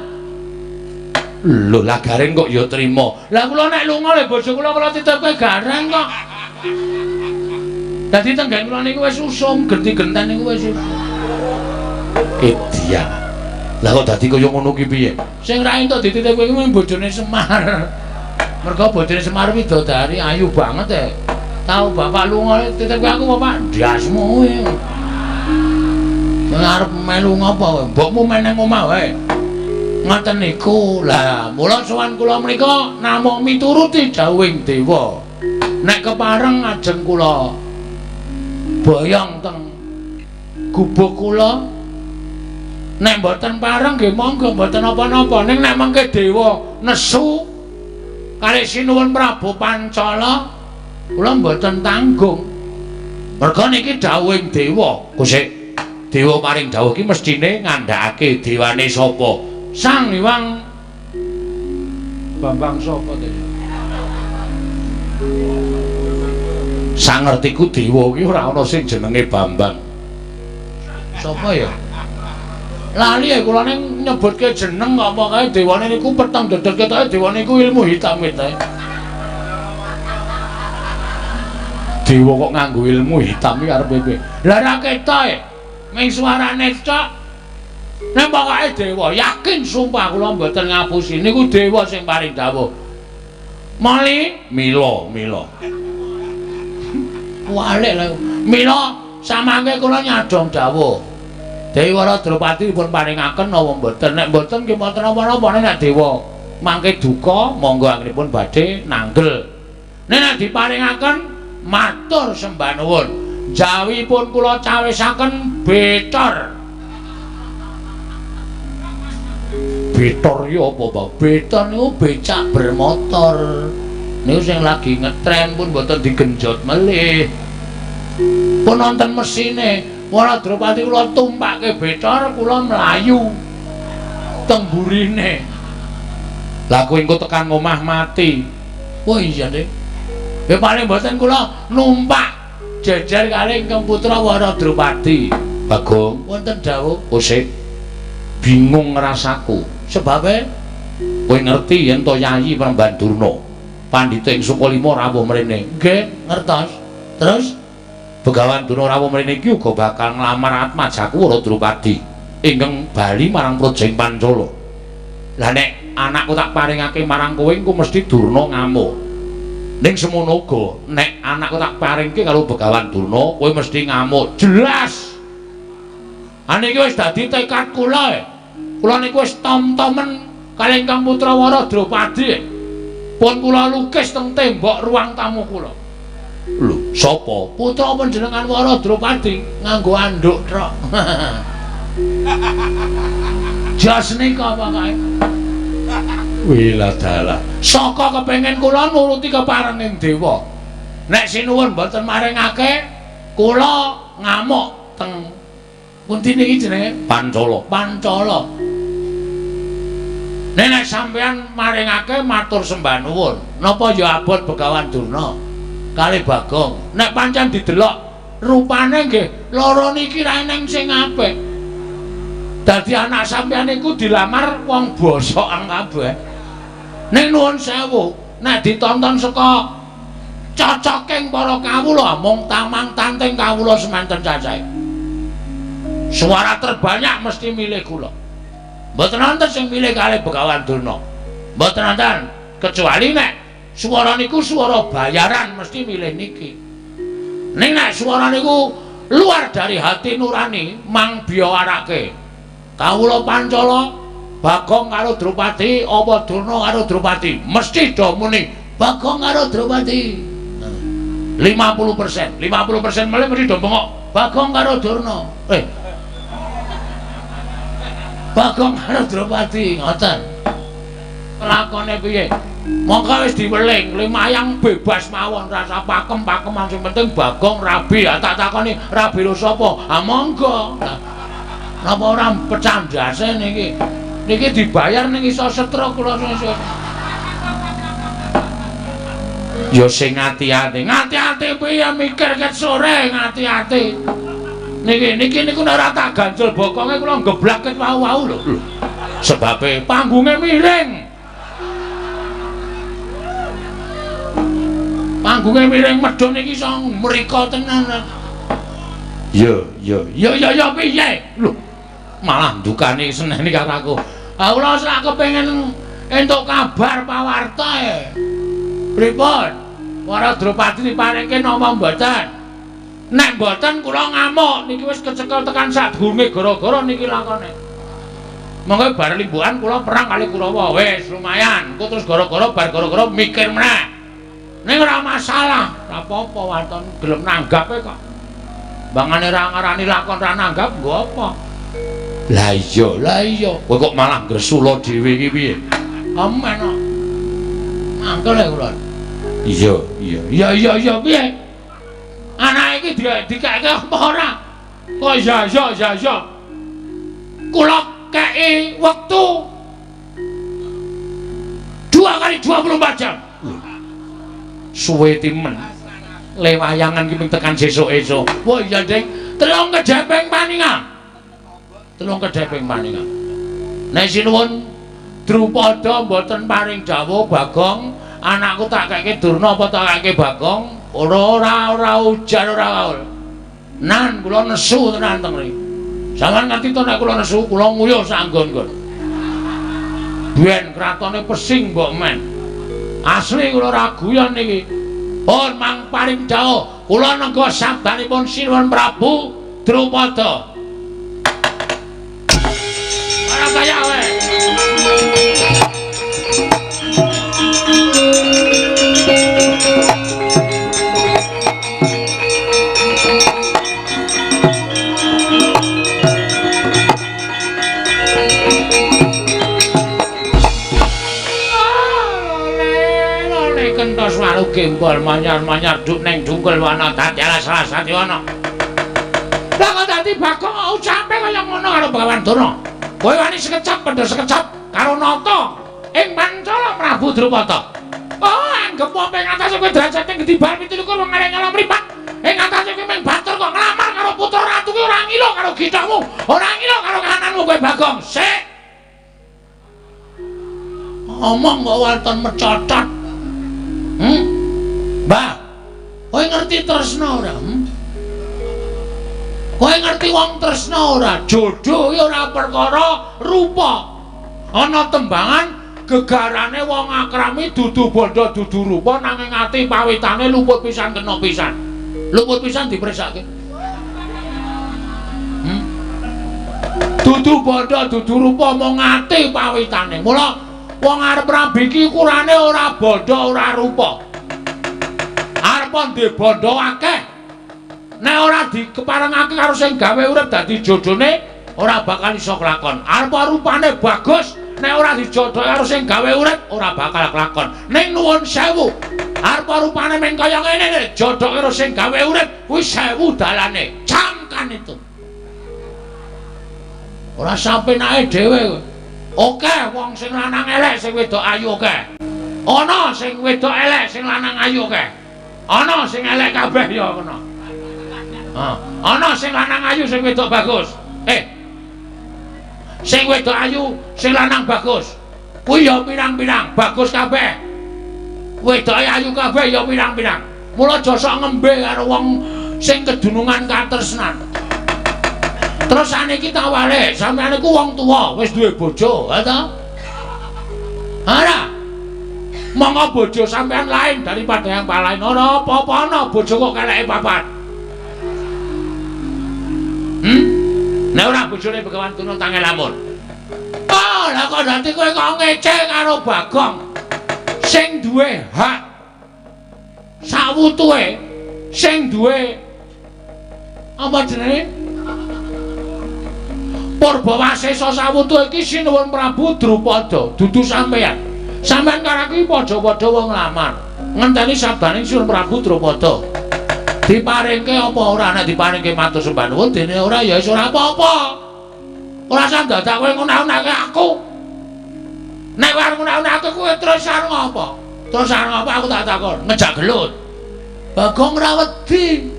Lho, lah Gareng kok ya trima. Lah kula nek lunga lho bojo kula kula titipke Gareng kok. Dadi tenggen kula niku wis usum, genti-genten niku wis usum. Edian. Lah kok dadi kaya ngono ki piye? Sing ra entuk dititipke kuwi bojone Semar. Mergo bojone Semar widodari ayu banget e. Tau bapak lunga titipke aku apa, Pak? Ndasmu kuwi. Arep melu ngopo? Mbokmu meneng omah wae. Ngoten niku. Lah, mula sowan kula menika namung mituruti dawuhing dewa. Nek kepareng ajeng kula boyong teng gubuk kula. Nek mboten pareng nggih monggo mboten napa-napa. Ning nek mengke dewa nesu kalih Sinuwun Prabu Pancala kula mboten tanggung. Merga niki dawuhing dewa. Kusik dewa paring dawuh iki mesthine ngandhakake dewane sapa? Sang Hyang Bambang sapa to? Sangertiku dewa iki ora ana sing jenenge Bambang. Sapa ya? Lali ya kula ning nyebutke jeneng kok pokoke dewane niku peteng dedet ketoke dewane niku ilmu hitam ketoke. Dewa kok nganggo ilmu hitam iki arepe piye? Lah ora ketok e. Ming suarane tok. Nek pokoke dewa yakin sumpah kula mboten ngapusi niku dewa sing paring dawuh. Mali mila mila. Walik lho. Mila samangke kula nyadong dawuh. Dewi Wara Drupadi dipun paringaken napa mboten? Nek mboten nggih mboten napa-napa. Nek dewa mangke duka monggo anggenipun badhe nanggel. Nek nek diparingaken matur sembah nuwun. Jawipun kula cawisaken betor. Betor iki apa, Pak? Betor niku becak bermotor. Niku sing lagi ngetren pun mboten digenjot melih. Pun nonton mesine. Wara Drupadi kula tumpake betor kula mlayu teng burine. Lah kowe engko tekan omah mati. Oh iya, Dik. Ya paling mboten kula numpak jejer kalih ingkang putra Wara Drupadi. Bagong, wonten dawuh. Usik. Bingung rasaku. Sebabe kowe ngerti yen to Yayi Premban Durna pandhita ing Sukalima rawuh mrene. Nggih, ngertos. Terus Begawan Durna rawuh mrene iki uga bakal nglamar atmajaku Wara Drupadi ingkang bali marang Projeng Pancala. Lah nek anakku tak paringake marang kowe engko mesti Durna ngamuk. Ning semono uga nek anakku tak paringke karo Begawan Durna kowe mesti ngamuk. Jelas. Ha niki wis dadi tekad kula. Kula niku wis tom-tomen kalih ingkang putra Wara Drupadi. Pun kula lukis teng tembok ruang tamu kula. Lho, sapa? Putra panjenengan Wara Drupadi nganggo anduk trok. Jas nika pokoke. Wiladalah. Saka kepengin kula nuruti keparenging dewa. Nek sinuwun mboten maringake, kula ngamuk teng pundi niki jenenge? Pancala. Pancala. Nek nek sampeyan maringake matur sembah nuwun. Napa ya abot Begawan Durna? Kali Bagong. Nek pancen didelok rupane nggih loro niki ra eneng sing apik. Dadi anak sampeyan niku dilamar wong bosokan kabeh. Ning nuwun sewu, nek ditonton saka cocoking para kawula mung tamang tanting kawula semanten cacahe. Suara terbanyak mesti milih kula. Mboten wonten sing milih kalih Begawan Durna. Mboten wonten, kecuali nek suara niku suara bayaran mesti milih niki. Ning nek suara niku luar dari hati nurani mang biyawarake. Kawula Pancala Bagong karo Drupadi apa Durna karo Drupadi mesti do muni Bagong karo Drupadi. 50%, 50% melih mesti do bengok Bagong karo Durna. Bagong karo Drupadi ngoten. Lakone piye? Mongko wis diweling, limayang bebas mawon rasa pakem-pakeman sing penting Bagong rabi. Ah tak takoni rabi lho sapa? Ah monggo. Napa ora pecah ndase niki? Niki dibayar ning iso stroke kula sesuk. Ya sing ati-ati. Ngati-ati piye mikir ket sore ngati-ati. Niki niki niku nek ora tak ganjel bokonge kula geblak ket wau-wau lho. Sebabe panggunge miring. Panggunge miring medhun iki iso mriko tenan. Ya ya ya ya ya piye? Lho, malah ndukani seneni karo aku. Ah kula sak kepengin entuk kabar pawarta e. Pripun? Wara Drupadi diparingke napa mboten? Nek mboten kula ngamuk niki wis kecekel tekan sadurunge gara-gara niki lakone. Monggo bar limbukan kula perang kali Kurawa wis lumayan. Engko terus gara-gara bar gara-gara mikir meneh. Ning ora masalah, ora apa-apa waton gelem nanggape kok. Bangane ra ngarani lakon ra nanggap nggo apa? Lah iya, lah iya. Kowe kok malah gresula dhewe iki piye? Amen kok. Mangkel e kula. Iya, iya. Iya, iya, iya piye? Anake iki dikeke apa ora? Kok iya, iya, iya, iya. Kula kei wektu 2 kali 24 jam. Suwe timen. Le wayangan ki mung tekan sesuk esuk. Wah iya, Ding. Telung kedhepeng paninga. Telung kedhepeng paninga. Nek sinuwun Drupada mboten paring dawuh Bagong, anakku tak keke Durna apa tak keke Bagong? Ora ora ora ujar ora kaul. Nan kula nesu tenan teng mriki. Sampeyan ngerti to nek kula nesu, kula nguyuh sak nggon-nggon. Ben kratone pesing mbok men. Asli kula ora guyon niki. Pun mang paring dawuh, kula nengga sabdanipun Sinuwun Prabu Drupada. Ora kaya kowe. Kentos walu gembol manyar-manyar duk neng dungkul wana dadi alas alas wana. Lah kok dadi Bagong ucape kaya ngono karo Begawan Durna. Kowe wani sekecap pendha sekecap karo nata ing Pancala Prabu Drupada. Oh, anggep apa ing atase kowe derajate gedhi bar 27 wong arek nyala mripat. Ing atase kowe mung batur kok nglamar karo putra ratu kuwi ora ngilo karo githokmu, ora ngilo karo kahananmu kowe Bagong. Sik. Omong kok waton mecocot. Mbah, kowe ngerti tresna ora? Kowe ngerti wong tresna ora? Jodoh ki ora perkara rupa. Ana tembangan gegarane wong akrami dudu bondo dudu rupa nanging ati pawitane luput pisan kena pisan. Luput pisan dipresake. Dudu bondo dudu rupa mung ati pawitane. Mula wong arep rabi iki ukurane ora bondo ora rupa. Arep ndek bondo akeh. Nek ora dikeparengake karo sing gawe urip dadi jodhone ora bakal iso kelakon. Arep rupane bagus, nek ora dijodhoke karo sing gawe urip ora bakal kelakon. Ning nuwun sewu, arep rupane mung kaya ngene, jodhoke karo sing gawe urip kuwi sewu dalane. Camkan itu. Ora sampenake dhewe. Oke, wong sing lanang elek sing wedok ayu oke. Ana sing wedok elek sing lanang ayu oke. Ana sing elek kabeh ya kena. Ana sing lanang ayu sing wedok bagus. Sing wedok ayu sing lanang bagus. Kuwi ya pirang-pirang bagus kabeh. Wedoke ayu kabeh ya pirang-pirang. Mula aja sok ngembe karo wong sing kedunungan katresnan. Terus saniki tak walik, sampeyan iku wong tuwa, wis duwe bojo, ha ta? Ora. Monggo bojo sampeyan lain daripada yang lain. Ora apa-apa ana bojo kok keleke papat. Nek ora bojone Begawan Durna tange lamun. Oh, lah kok dadi kowe kok ngece karo Bagong sing duwe hak sawutuhe, sing duwe apa jenenge? Purbawasesa sawutuhe iki Sinuwun Prabu Drupada, dudu sampeyan. Sampeyan karo aku padha-padha wong lamar. Ngenteni sabdaning Sinuwun Prabu Drupada. Diparingke apa ora? Nek diparingke matur sembah nuwun, dene ora ya wis ora apa-apa. Ora usah dadak kowe ngunak-unake aku. Nek kowe arep ngunak-unake kowe terus arep ngopo? Terus arep ngopo aku tak takon, ngejak gelut. Bagong ora wedi.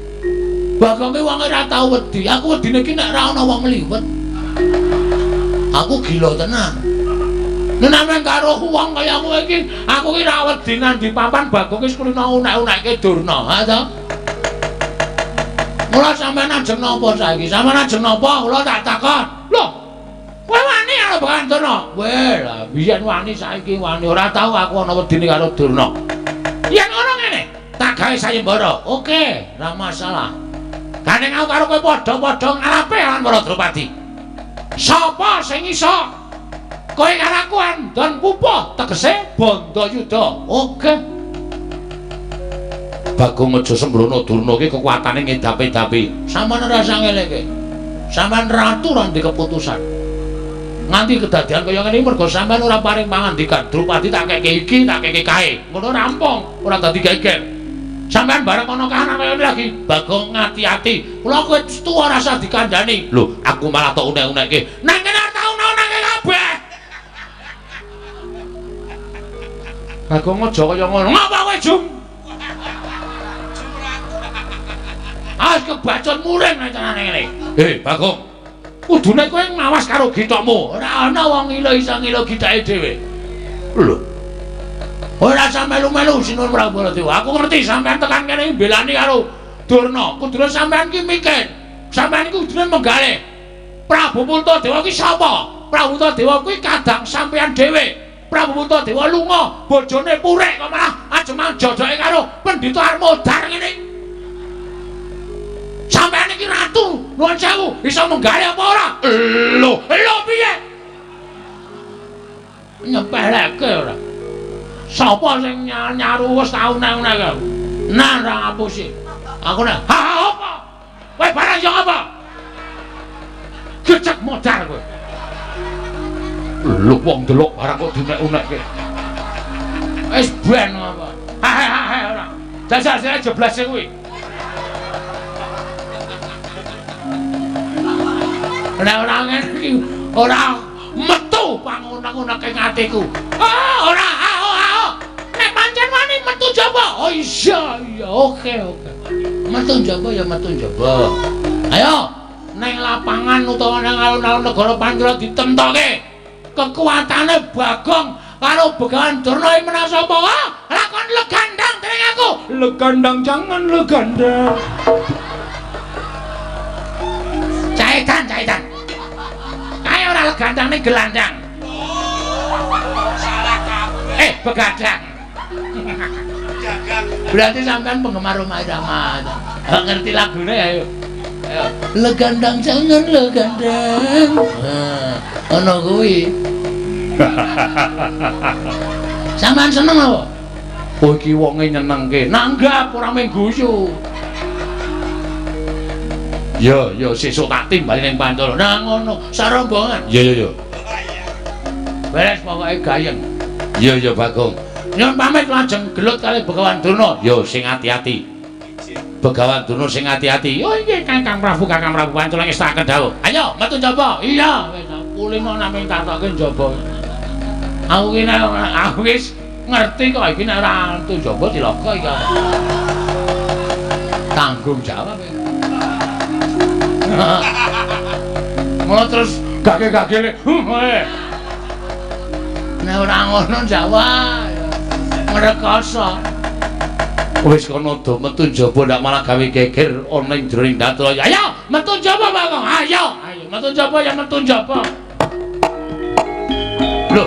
Bagong ki wong ora tau wedi. Aku wedine ki nek ora ana wong liwet. Aku gila tenan. Nek nameng karo wong kaya kowe iki, aku ki ora wedi nang di papan Bagong wis kulino unek-unekke Durna, ha to? Mula sampeyan ajeng napa saiki? Sampeyan ajeng napa? Kula tak takon. Lho, kowe wani karo Begawan Durna? Weh, lah biyen wani saiki wani. Ora tau aku ana wedine karo Durna. Yen ngono ngene, tak gawe sayembara. Oke, ora masalah. Gandeng aku karo kowe padha-padha ngarepe lan para Drupadi. Sapa sing iso? Kowe karo aku andon pupuh, tegese Bandayuda. Oke. Bagong aja sembrono, Durna iki kekuatane ngedapi-dapi. Sampeyan ora usah ngeleke. Sampeyan ratu ora ndek keputusan. Nganti kedadian kaya ngene iki mergo sampeyan ora paring pangandikan. Drupadi tak keke iki, tak keke kae. Ngono rampung, ora dadi geger. Sampeyan bareng ana kahanan kaya ngene lagi, Bagong ngati-ati. Kula kowe tuwa ora usah dikandhani. Lho, aku malah tok unek-unekke. Nang kene ora tau unek-unekke kabeh. Bagong aja kaya ngono. Ngapa kowe, Jum? Ah, kebacut muring nek carane ngene. Bagong. Kudune kowe ngawas karo githokmu. Ora ana wong ngilo iso ngilo githake dhewe. Lho. Ora usah melu-melu Sinuwun Prabu Baladewa. Aku ngerti sampean tekan kene mbelani karo Durna. Kudune sampean ki mikir. Sampean iki kudune menggalih. Prabu Puntadewa ki sapa? Prabu Puntadewa kuwi kadang sampean dhewe. Prabu Puntadewa lunga, bojone purik kok malah ajemang jodoke karo Pendhita Armodar ngene. Sampeyan iki ratu, nuwun sewu, iso menggalih apa ora? Lho, lho piye? Nyepeleke ora. Sapa sing nyaru wis tau unek-unek aku? Nah, ora ngapusi. Aku nek, ha apa? Kowe barang yo apa? Gecek modar kowe. Lho wong delok barang kok diunek-unekke. Wis ben apa? Ha ha ha ora. Jajal sira jeblas kuwi. Nek ora ngene iki ora metu pangunek-uneke atiku. Ah, ora, ah, Nek pancen wani metu jaba. Oh iya, iya, oke, oke. Metu jaba ya metu jaba. Ayo, neng lapangan utawa nang alun-alun negara Pancala ditemtoke. Kekuatane Bagong karo Begawan Durna iki menang sapa? Ah, lakon legandang dening aku. Legandang jangan legandang. Caitan, caitan. Kae ora legandang ning gelandang. Salah kabeh. Begadang. Berarti sampean penggemar Rhoma Irama. Ngerti lagune ayo. Ayo. Legandang jangan legandang. Nah, ono kuwi. Sampean seneng apa? Oh iki wonge nyenengke. Nanggap ora mung guyu. Ya, ya sesuk tak timbali ning Pancala. Nah ngono, sarombongan. Ya, ya, ya. Beres pokoke gayeng. Ya, ya Bagong. Nyuwun pamit lajeng gelut kali Begawan Durna. Ya sing ati-ati. Begawan Durna sing ati-ati. Oh nggih Kakang Prabu, Kakang Prabu Pancala ngestakaken dawuh. Ayo metu njaba. Iya, wis kulino namung tatoke njaba. Aku ki nek aku wis ngerti kok iki nek ora metu njaba cilaka iki. Tanggung jawab iki. Ngono terus gage-gagene. Nek ora ngono jawab ngrekoso. Wis kono do metu njaba ndak malah gawe geger ana ing jroning datra. Ayo metu njaba Bagong. Ayo, ayo metu njaba ya metu njaba. Lho.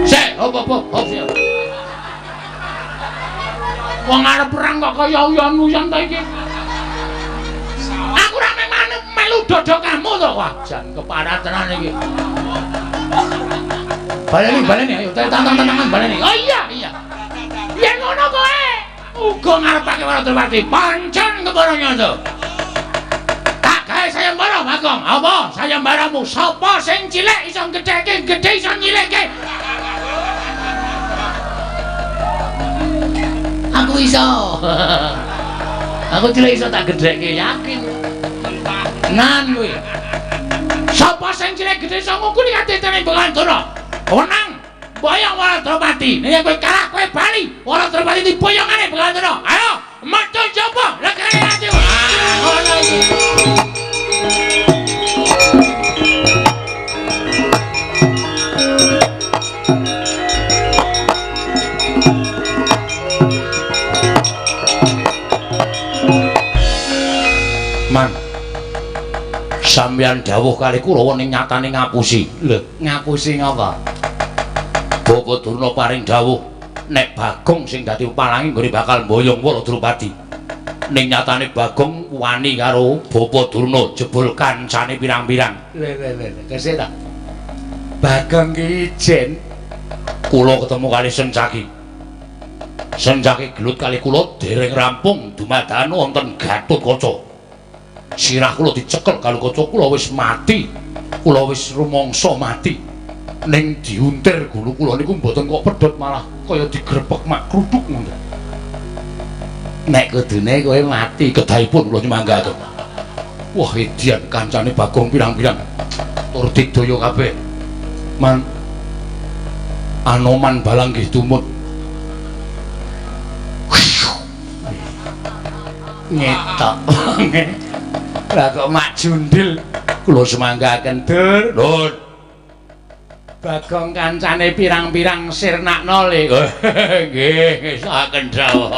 Sik, hop hop hop. Wong arep perang kok kaya uyan-uyan ta iki. Aku ora melu dodok kamu to. Wah, jan keparat tenan iki. Baleni, baleni, ayo tantang-tantangan baleni. Oh iya, iya. Yen ngono kowe uga ngarepake Wara Drupadi. Pancen kepara nyoto. Tak gawe sayembara Bagong. Apa sayembaramu? Sapa sing cilik iso gedheke, gedhe iso nyilikke. Aku iso. Aku cilik iso tak gedhekke, yakin. Nan kuwi. Sapa sing cilik gedhe iso ngukuli katitene Begawan Durna? Menang. Boyong Wara Drupadi. Nek kowe kalah kowe bali. Wara Drupadi diboyongane Begawan Durna. Ayo, metu njaba, legane atimu. Ah, ngono iki. Man. Sampeyan dawuh kali Kurawa ning nyatane ngapusi. Lho, ngapusi ngapa? Bapak Durna paring dawuh nek Bagong sing dadi palange nggone bakal mboyong Wara Drupadi. Ning nyatane Bagong wani karo Bapak Durna jebul kancane pirang-pirang. Lho lho lho, kesih ta? Bagong ki ijen kula ketemu kali Sencaki. Senjake gelut kali kula dereng rampung dumadakan wonten Gatotkaca. Sirah kula dicekel karo kaca kula wis mati. Kula wis rumangsa mati. Ning diuntir gulu kula niku mboten kok pedhot malah kaya digrepek mak kruduk ngono. Nek kudune kowe mati kedahipun kula nyumanggaken. Wah, edian kancane Bagong pirang-pirang. Tur didaya kabeh. Man Anoman balang nggih tumut. Ngetok. Lah kok mak jundil kula semanggaken dur. Lho. Bagong kancane pirang-pirang sirnakno le. Nggih, ngesaken dawuh.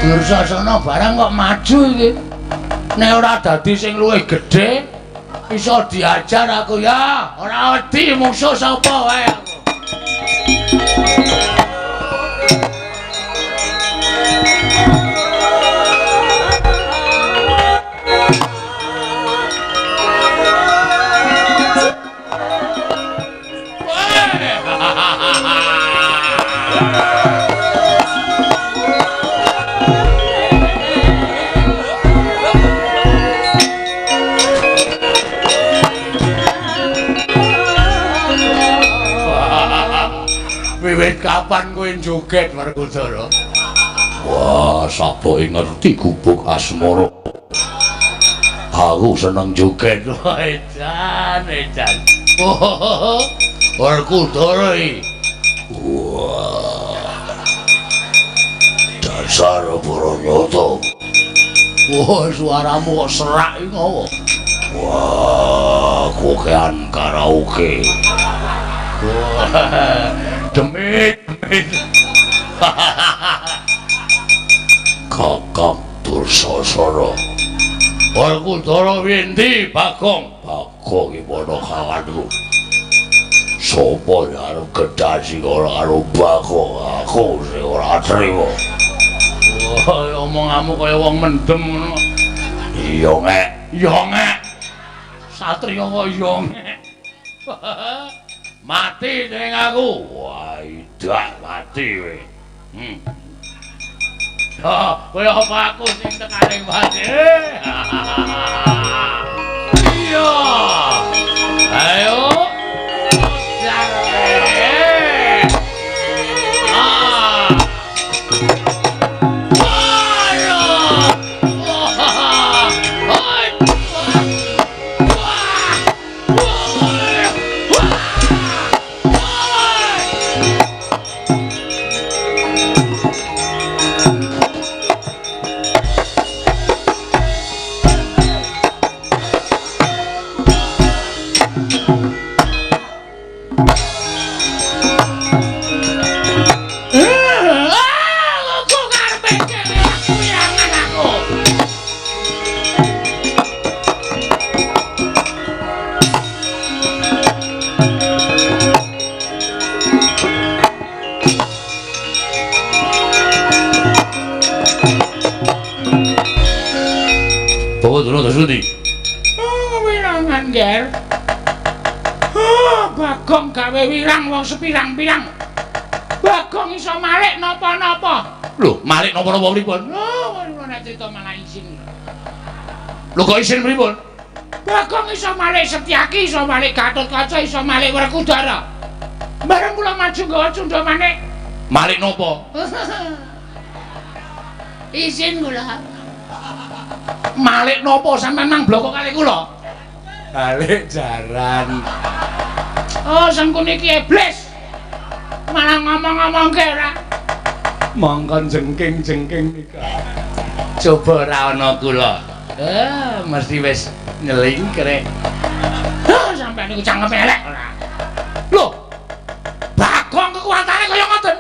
Dursasana barang kok maju iki. Nek ora dadi sing luwih gedhe iso diajar aku ya. Ora wedi mungsuh sapa wae aku. Wiwit kapan kowe joget Werkudara? Wah, saboke ngerti gubuk asmara. Aku seneng joget. Wah, edan, edan. Werkudara iki. Wah. Dasar Baranyata. Wah, suaramu kok serak iki ngopo? Wah, kokean karaoke. Wah. Demit, demit. Kakang Dursasana. Werkudara windi Bagong. Bagong iki padha kawanku. Sopo arep gedasi ora karo Bagong? Aku sing ora trima. Wah, omonganmu kaya wong mendem ngono. Iya ngek, iya ngek. Satriya kok iya ngek. Mati ning aku. Wah, idak mati kowe. Ha, kowe apa aku sing tekaning mati? Iya. Ayo. Wirangan, Ger. Bagong gawe wirang wong sepirang-pirang. Bagong iso malik napa-napa. Lho, malik napa-napa pripun? Lho, nek crita malah isin. Lho kok isin pripun? Bagong iso malik Setyaki, iso malik Gatotkaca, iso malik Werkudara. Bareng kula maju nggawa cundha manik. Malik napa? Isin kula. Malik napa sampean nang bloko kali kula? Balik jaran. Oh, sengkuni iki iblis. Malah ngomong-ngomongke ora. Mongkon jengking-jengking nika. Coba ora ana kula. Mesti wis nyelingkrek. Sampean niku cangkem elek ora. Lho. Bagong kekuatane kaya ngoten.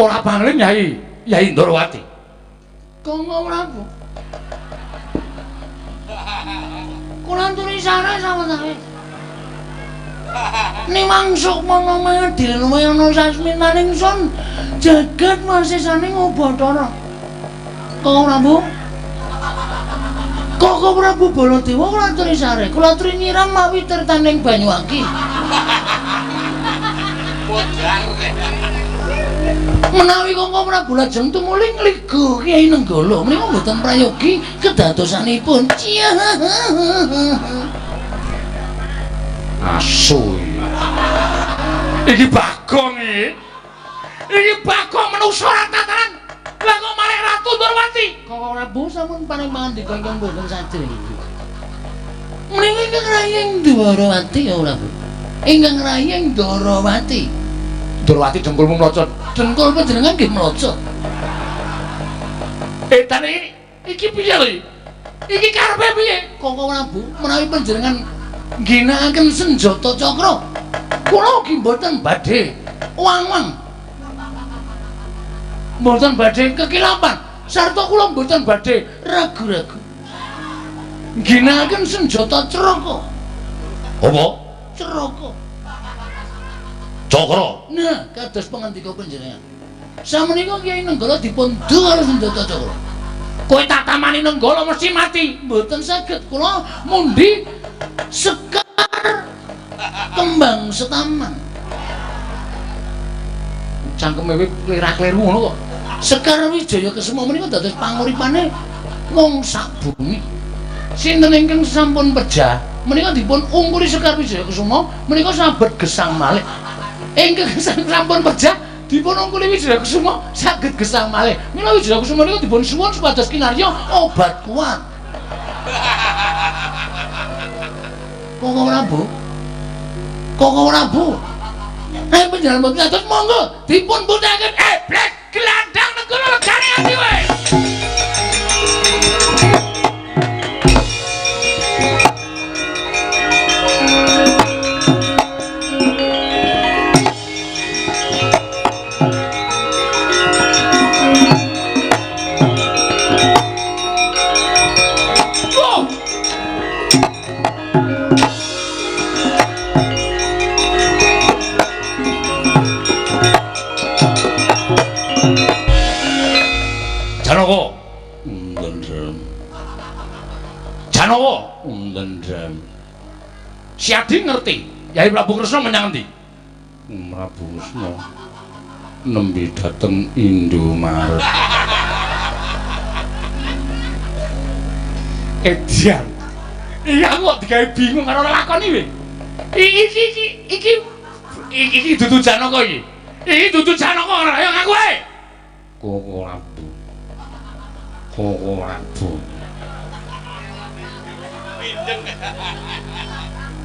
Ora pangling Yai, Yai Ndorowati. Kangkang Prabu. Kula anturi sare sawetawis. Nimang sukmana mangadil luwih sasmitaning sun jagat wasisaning Ubathara. Kangkang Prabu. Kangkang Prabu Baladewa kula aturi sare, kula aturi nyiram mawi tirtaning Banyuwangi. Menawi Kangkang Prabu lajeng tumuli ngliga Kyai Nenggala menika mboten prayogi kedadosanipun. Asu iki Bagong iki. Iki Bagong menungsa ora tataran. Lah kok malah Ratu Ndorowati. Kangkang Prabu sampun paring pangandika ingkang mboten sajreng. Menika ingkang raying Ndorowati ya Prabu. Ingkang raying Ndorowati. Ndorowati dengkulmu mlocot. Dengkul panjenengan nggih mlocot. Edan iki piye lho iki? Iki karepe piye? Kangkang Prabu menawi panjenengan ngginakaken senjata cakra, kula ugi mboten badhe wang-wang. Mboten badhe kekilapan, sarta kula mboten badhe ragu-ragu. Ngginakaken senjata craka. Apa? Craka. Cakra. Nah, kados pangandika panjenengan. Samenika Kyai Nenggala dipun du karo senjata cakra. Kowe tak tamani Nenggala mesti mati. Mboten saged kula mundi sekar kembang setaman. Cangkeme wis klera-kleru ngono kok. Sekar Wijaya Kesuma menika dados panguripane wong sak bumi. Sinten ingkang sampun pejah menika dipun ungkuli Sekar Wijaya Kesuma menika sabet gesang malih. Ingkang sampun pejah dipun ungkuli Wijaya Kesuma saged gesang malih. Mila Wijaya Kesuma menika dipun suwun supados kinarya obat kuat. Kangkang Prabu. Kangkang Prabu. Panjenengan mboten atos monggo dipun buktiaken. Blek gelandang negara legane ati kowe. Janaka. Ndendhem. Janaka. Ndendhem. Si Adi ngerti Yai Prabu Kresna menyang endi? Prabu Kresna nembe dateng Indomaret. Edian. Iya aku kok digawe bingung karo lakon iki. Iki dudu Janaka iki. Iki dudu Janaka ora ayo ngaku ae. Koko Prabu. Koko Prabu.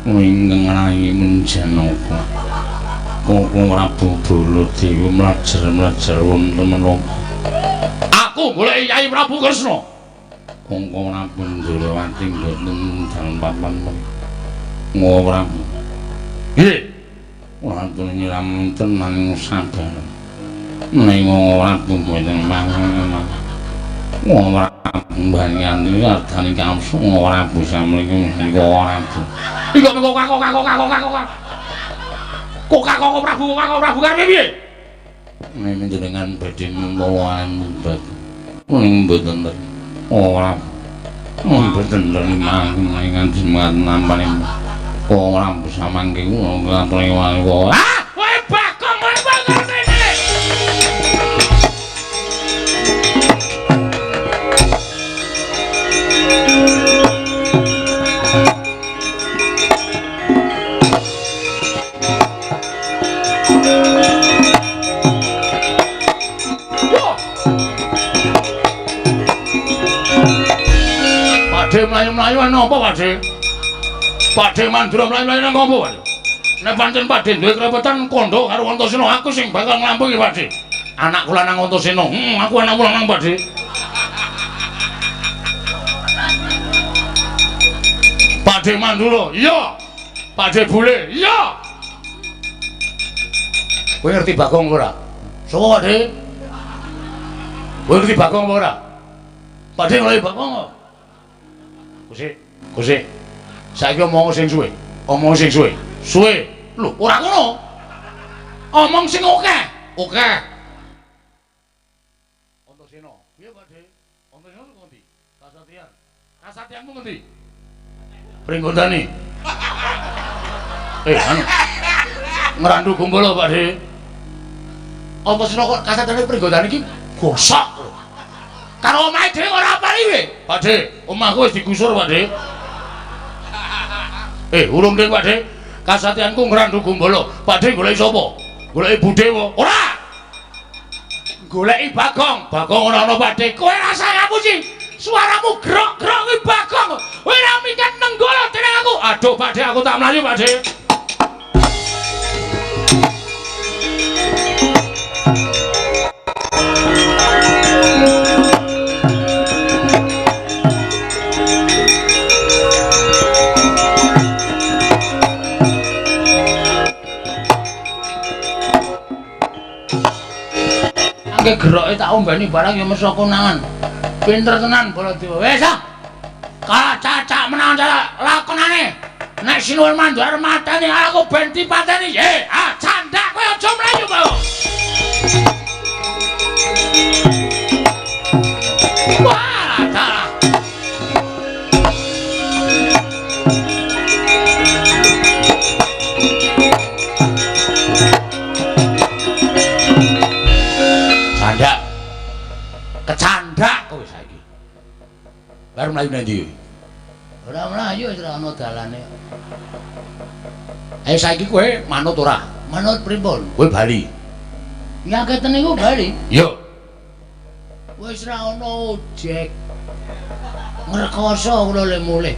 Ingkang rayi Janaka. Koko Prabu Baladewa mlajar-mlajar wonten menapa? Aku golek Yai Prabu Kresna. Koko Prabu Ndorowati mboten dalem papan. Koko Prabu. Nggih. Kula atur nyiram tenan sabar. Ning Koko Prabu mboten mangan. Ora mbanyanti ardani kamsu ora bisa mriki ora. Iki kok kok Prabu kok Prabu karepe piye? Nek jenengan badhe mulawan ning mboten ora. Mboten nganti nampane ora bisa mangke kula. Ah, kowe Bagong kowe Bagong rene. Pakde mlayu-mlayu ana apa, Pakde? Pakde Mandura mlayu-mlayu nang apa, Pakde? Nek pancen Pakde duwe krepetan kandha karo Antasena, aku sing bakal nglampungi, Pakde. Anakku lanang Antasena. Aku anakmu lanang, Pakde. Pakde Mandura, iya. Pakde Bule, iya. Kowe ngerti Bagong ora? Sopo, Pakde? Kowe ngerti Bagong apa ora? Pak De ngerti Bagong apa? Kusik, kusik. Saiki omong sing suwe. Omong sing suwe. Suwe. Lho, ora ngono. Omong sing akeh. Akeh. Antasena. Piye Pak De? Antasena saka ngendi? Kasatian. Kasatianmu ngendi? Pringgondani. Anu. Ngrandu Gumbala Pak De. Antasena kok kasatiane Pringgondani iki gosok lho. Karo omahe dhewe ora apal iki. Pak De, omahku wis digusur Pak De. Urung ding Pak De. Kasatianku Ngrandu Gumbala. Pak De goleki sapa? Goleki Budhe apa? Ora. Goleki Bagong. Bagong ora ana Pak De. Kowe rasa ngapusi. Suaramu grok-grok kuwi Bagong. Kowe ora minggat nenggala dening aku. Aduh Pak De, aku tak mlayu Pak De. Angke geroke tak ombeni barang ya mesra konangan. Pinter tenan Baladewa. Wis ah. Kacacak menang cacak lakonane. Nek Sinuwun Mandura mateni aku ben dipateni. Ah candak kowe aja mlayu kowe. Wah, dalah. Candak. Kecandak kowe saiki. Baru mlayu nang ndi? Ora mlayu wis ora ana dalane. Ayo saiki kowe manut ora? Manut pripun? Kowe bali. Nyaketen niku bali? Iya. Wis ora ana ojek. Ngrekoso kula le mulih.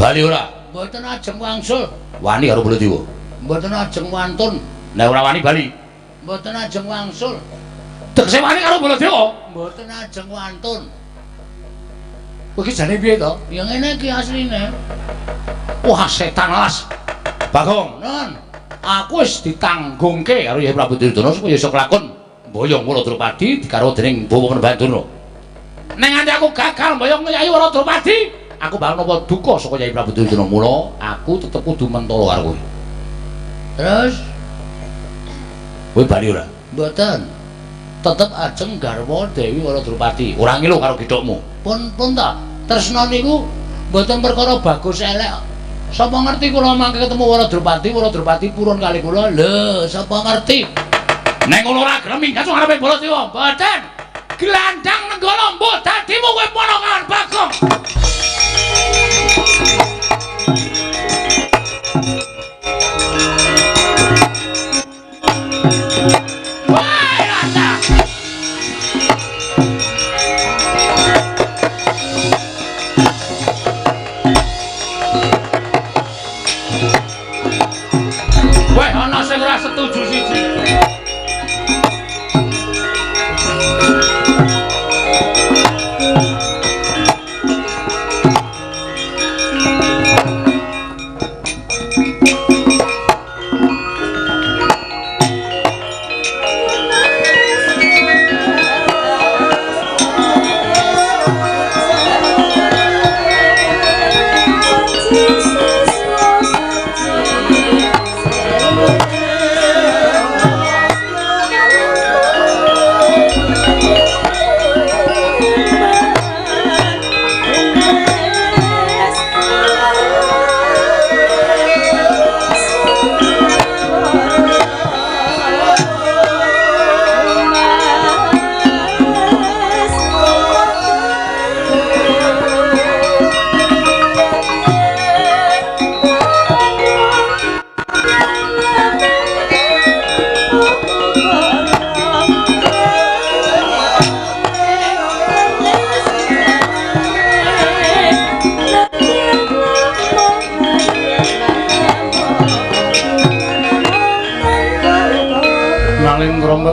Bali ora? Mboten ajeng wangsul. Wani karo Baladewa. Mboten ajeng wantun. Nek ora wani bali. Mboten ajeng wangsul. Tegese wani karo Baladewa? Mboten ajeng wantun. Kowe iki jane piye to? Ya ngene iki asline. Wah, setan alas. Bagong, non. Aku wis ditanggungke karo Yai Prabu Duryudana supaya iso kelakon mboyong Wara Drupadi digarwa dening Bawa Panembahan Durna. Nek nganti aku gagal mboyong Yai Wara Drupadi, aku bakal nampa duka saka Yai Prabu Duryudana. Mula aku tetep kudu mentolo karo kowe. Terus kowe bali ora? Mboten. Tetep ajeng garwa Dewi Wara Drupadi. Ora ngilu karo gethukmu. Pun ta. Tresna niku mboten perkara bagus elek. Sapa ngerti kula mangke ketemu Wara Drupadi, Wara Drupadi purun kali kula. Lho, sapa ngerti? Nek ngono ora gelem minggat ngarepe Baladewa. Mboten. Glandang nenggala mbuh dadimu kowe ponakan Bagong. Setuju siji.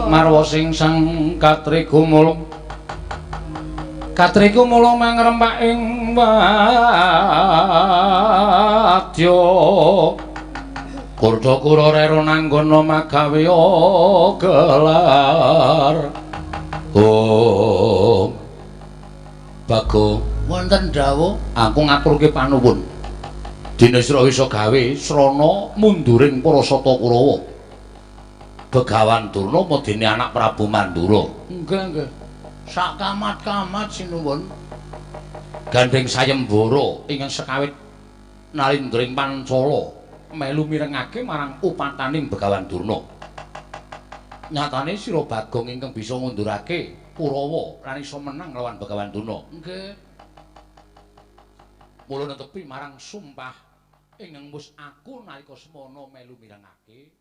Marwa sing sang katriku mulung katriku mulung mangrempak ing wadya kurda kura rera nanggana magawe gelar. Oh. Bagong, wonten dawuh, aku ngaturke panuwun. Dene sira isa gawe srana munduring para sata Kurawa. Begawan Durna apa dene anak Prabu Mandura? Nggih, nggih. Sak kamat-kamat sinuwun. Gandeng sayembara ingkang sekawit nalindring Pancala melu mirengake marang upataning Begawan Durna. Nyatane sira Bagong ingkang bisa ngundurake Kurawa lan iso menang lawan Begawan Durna. Nggih. Mula netepi marang sumpah ingkang wis aku nalika semana melu mirengake.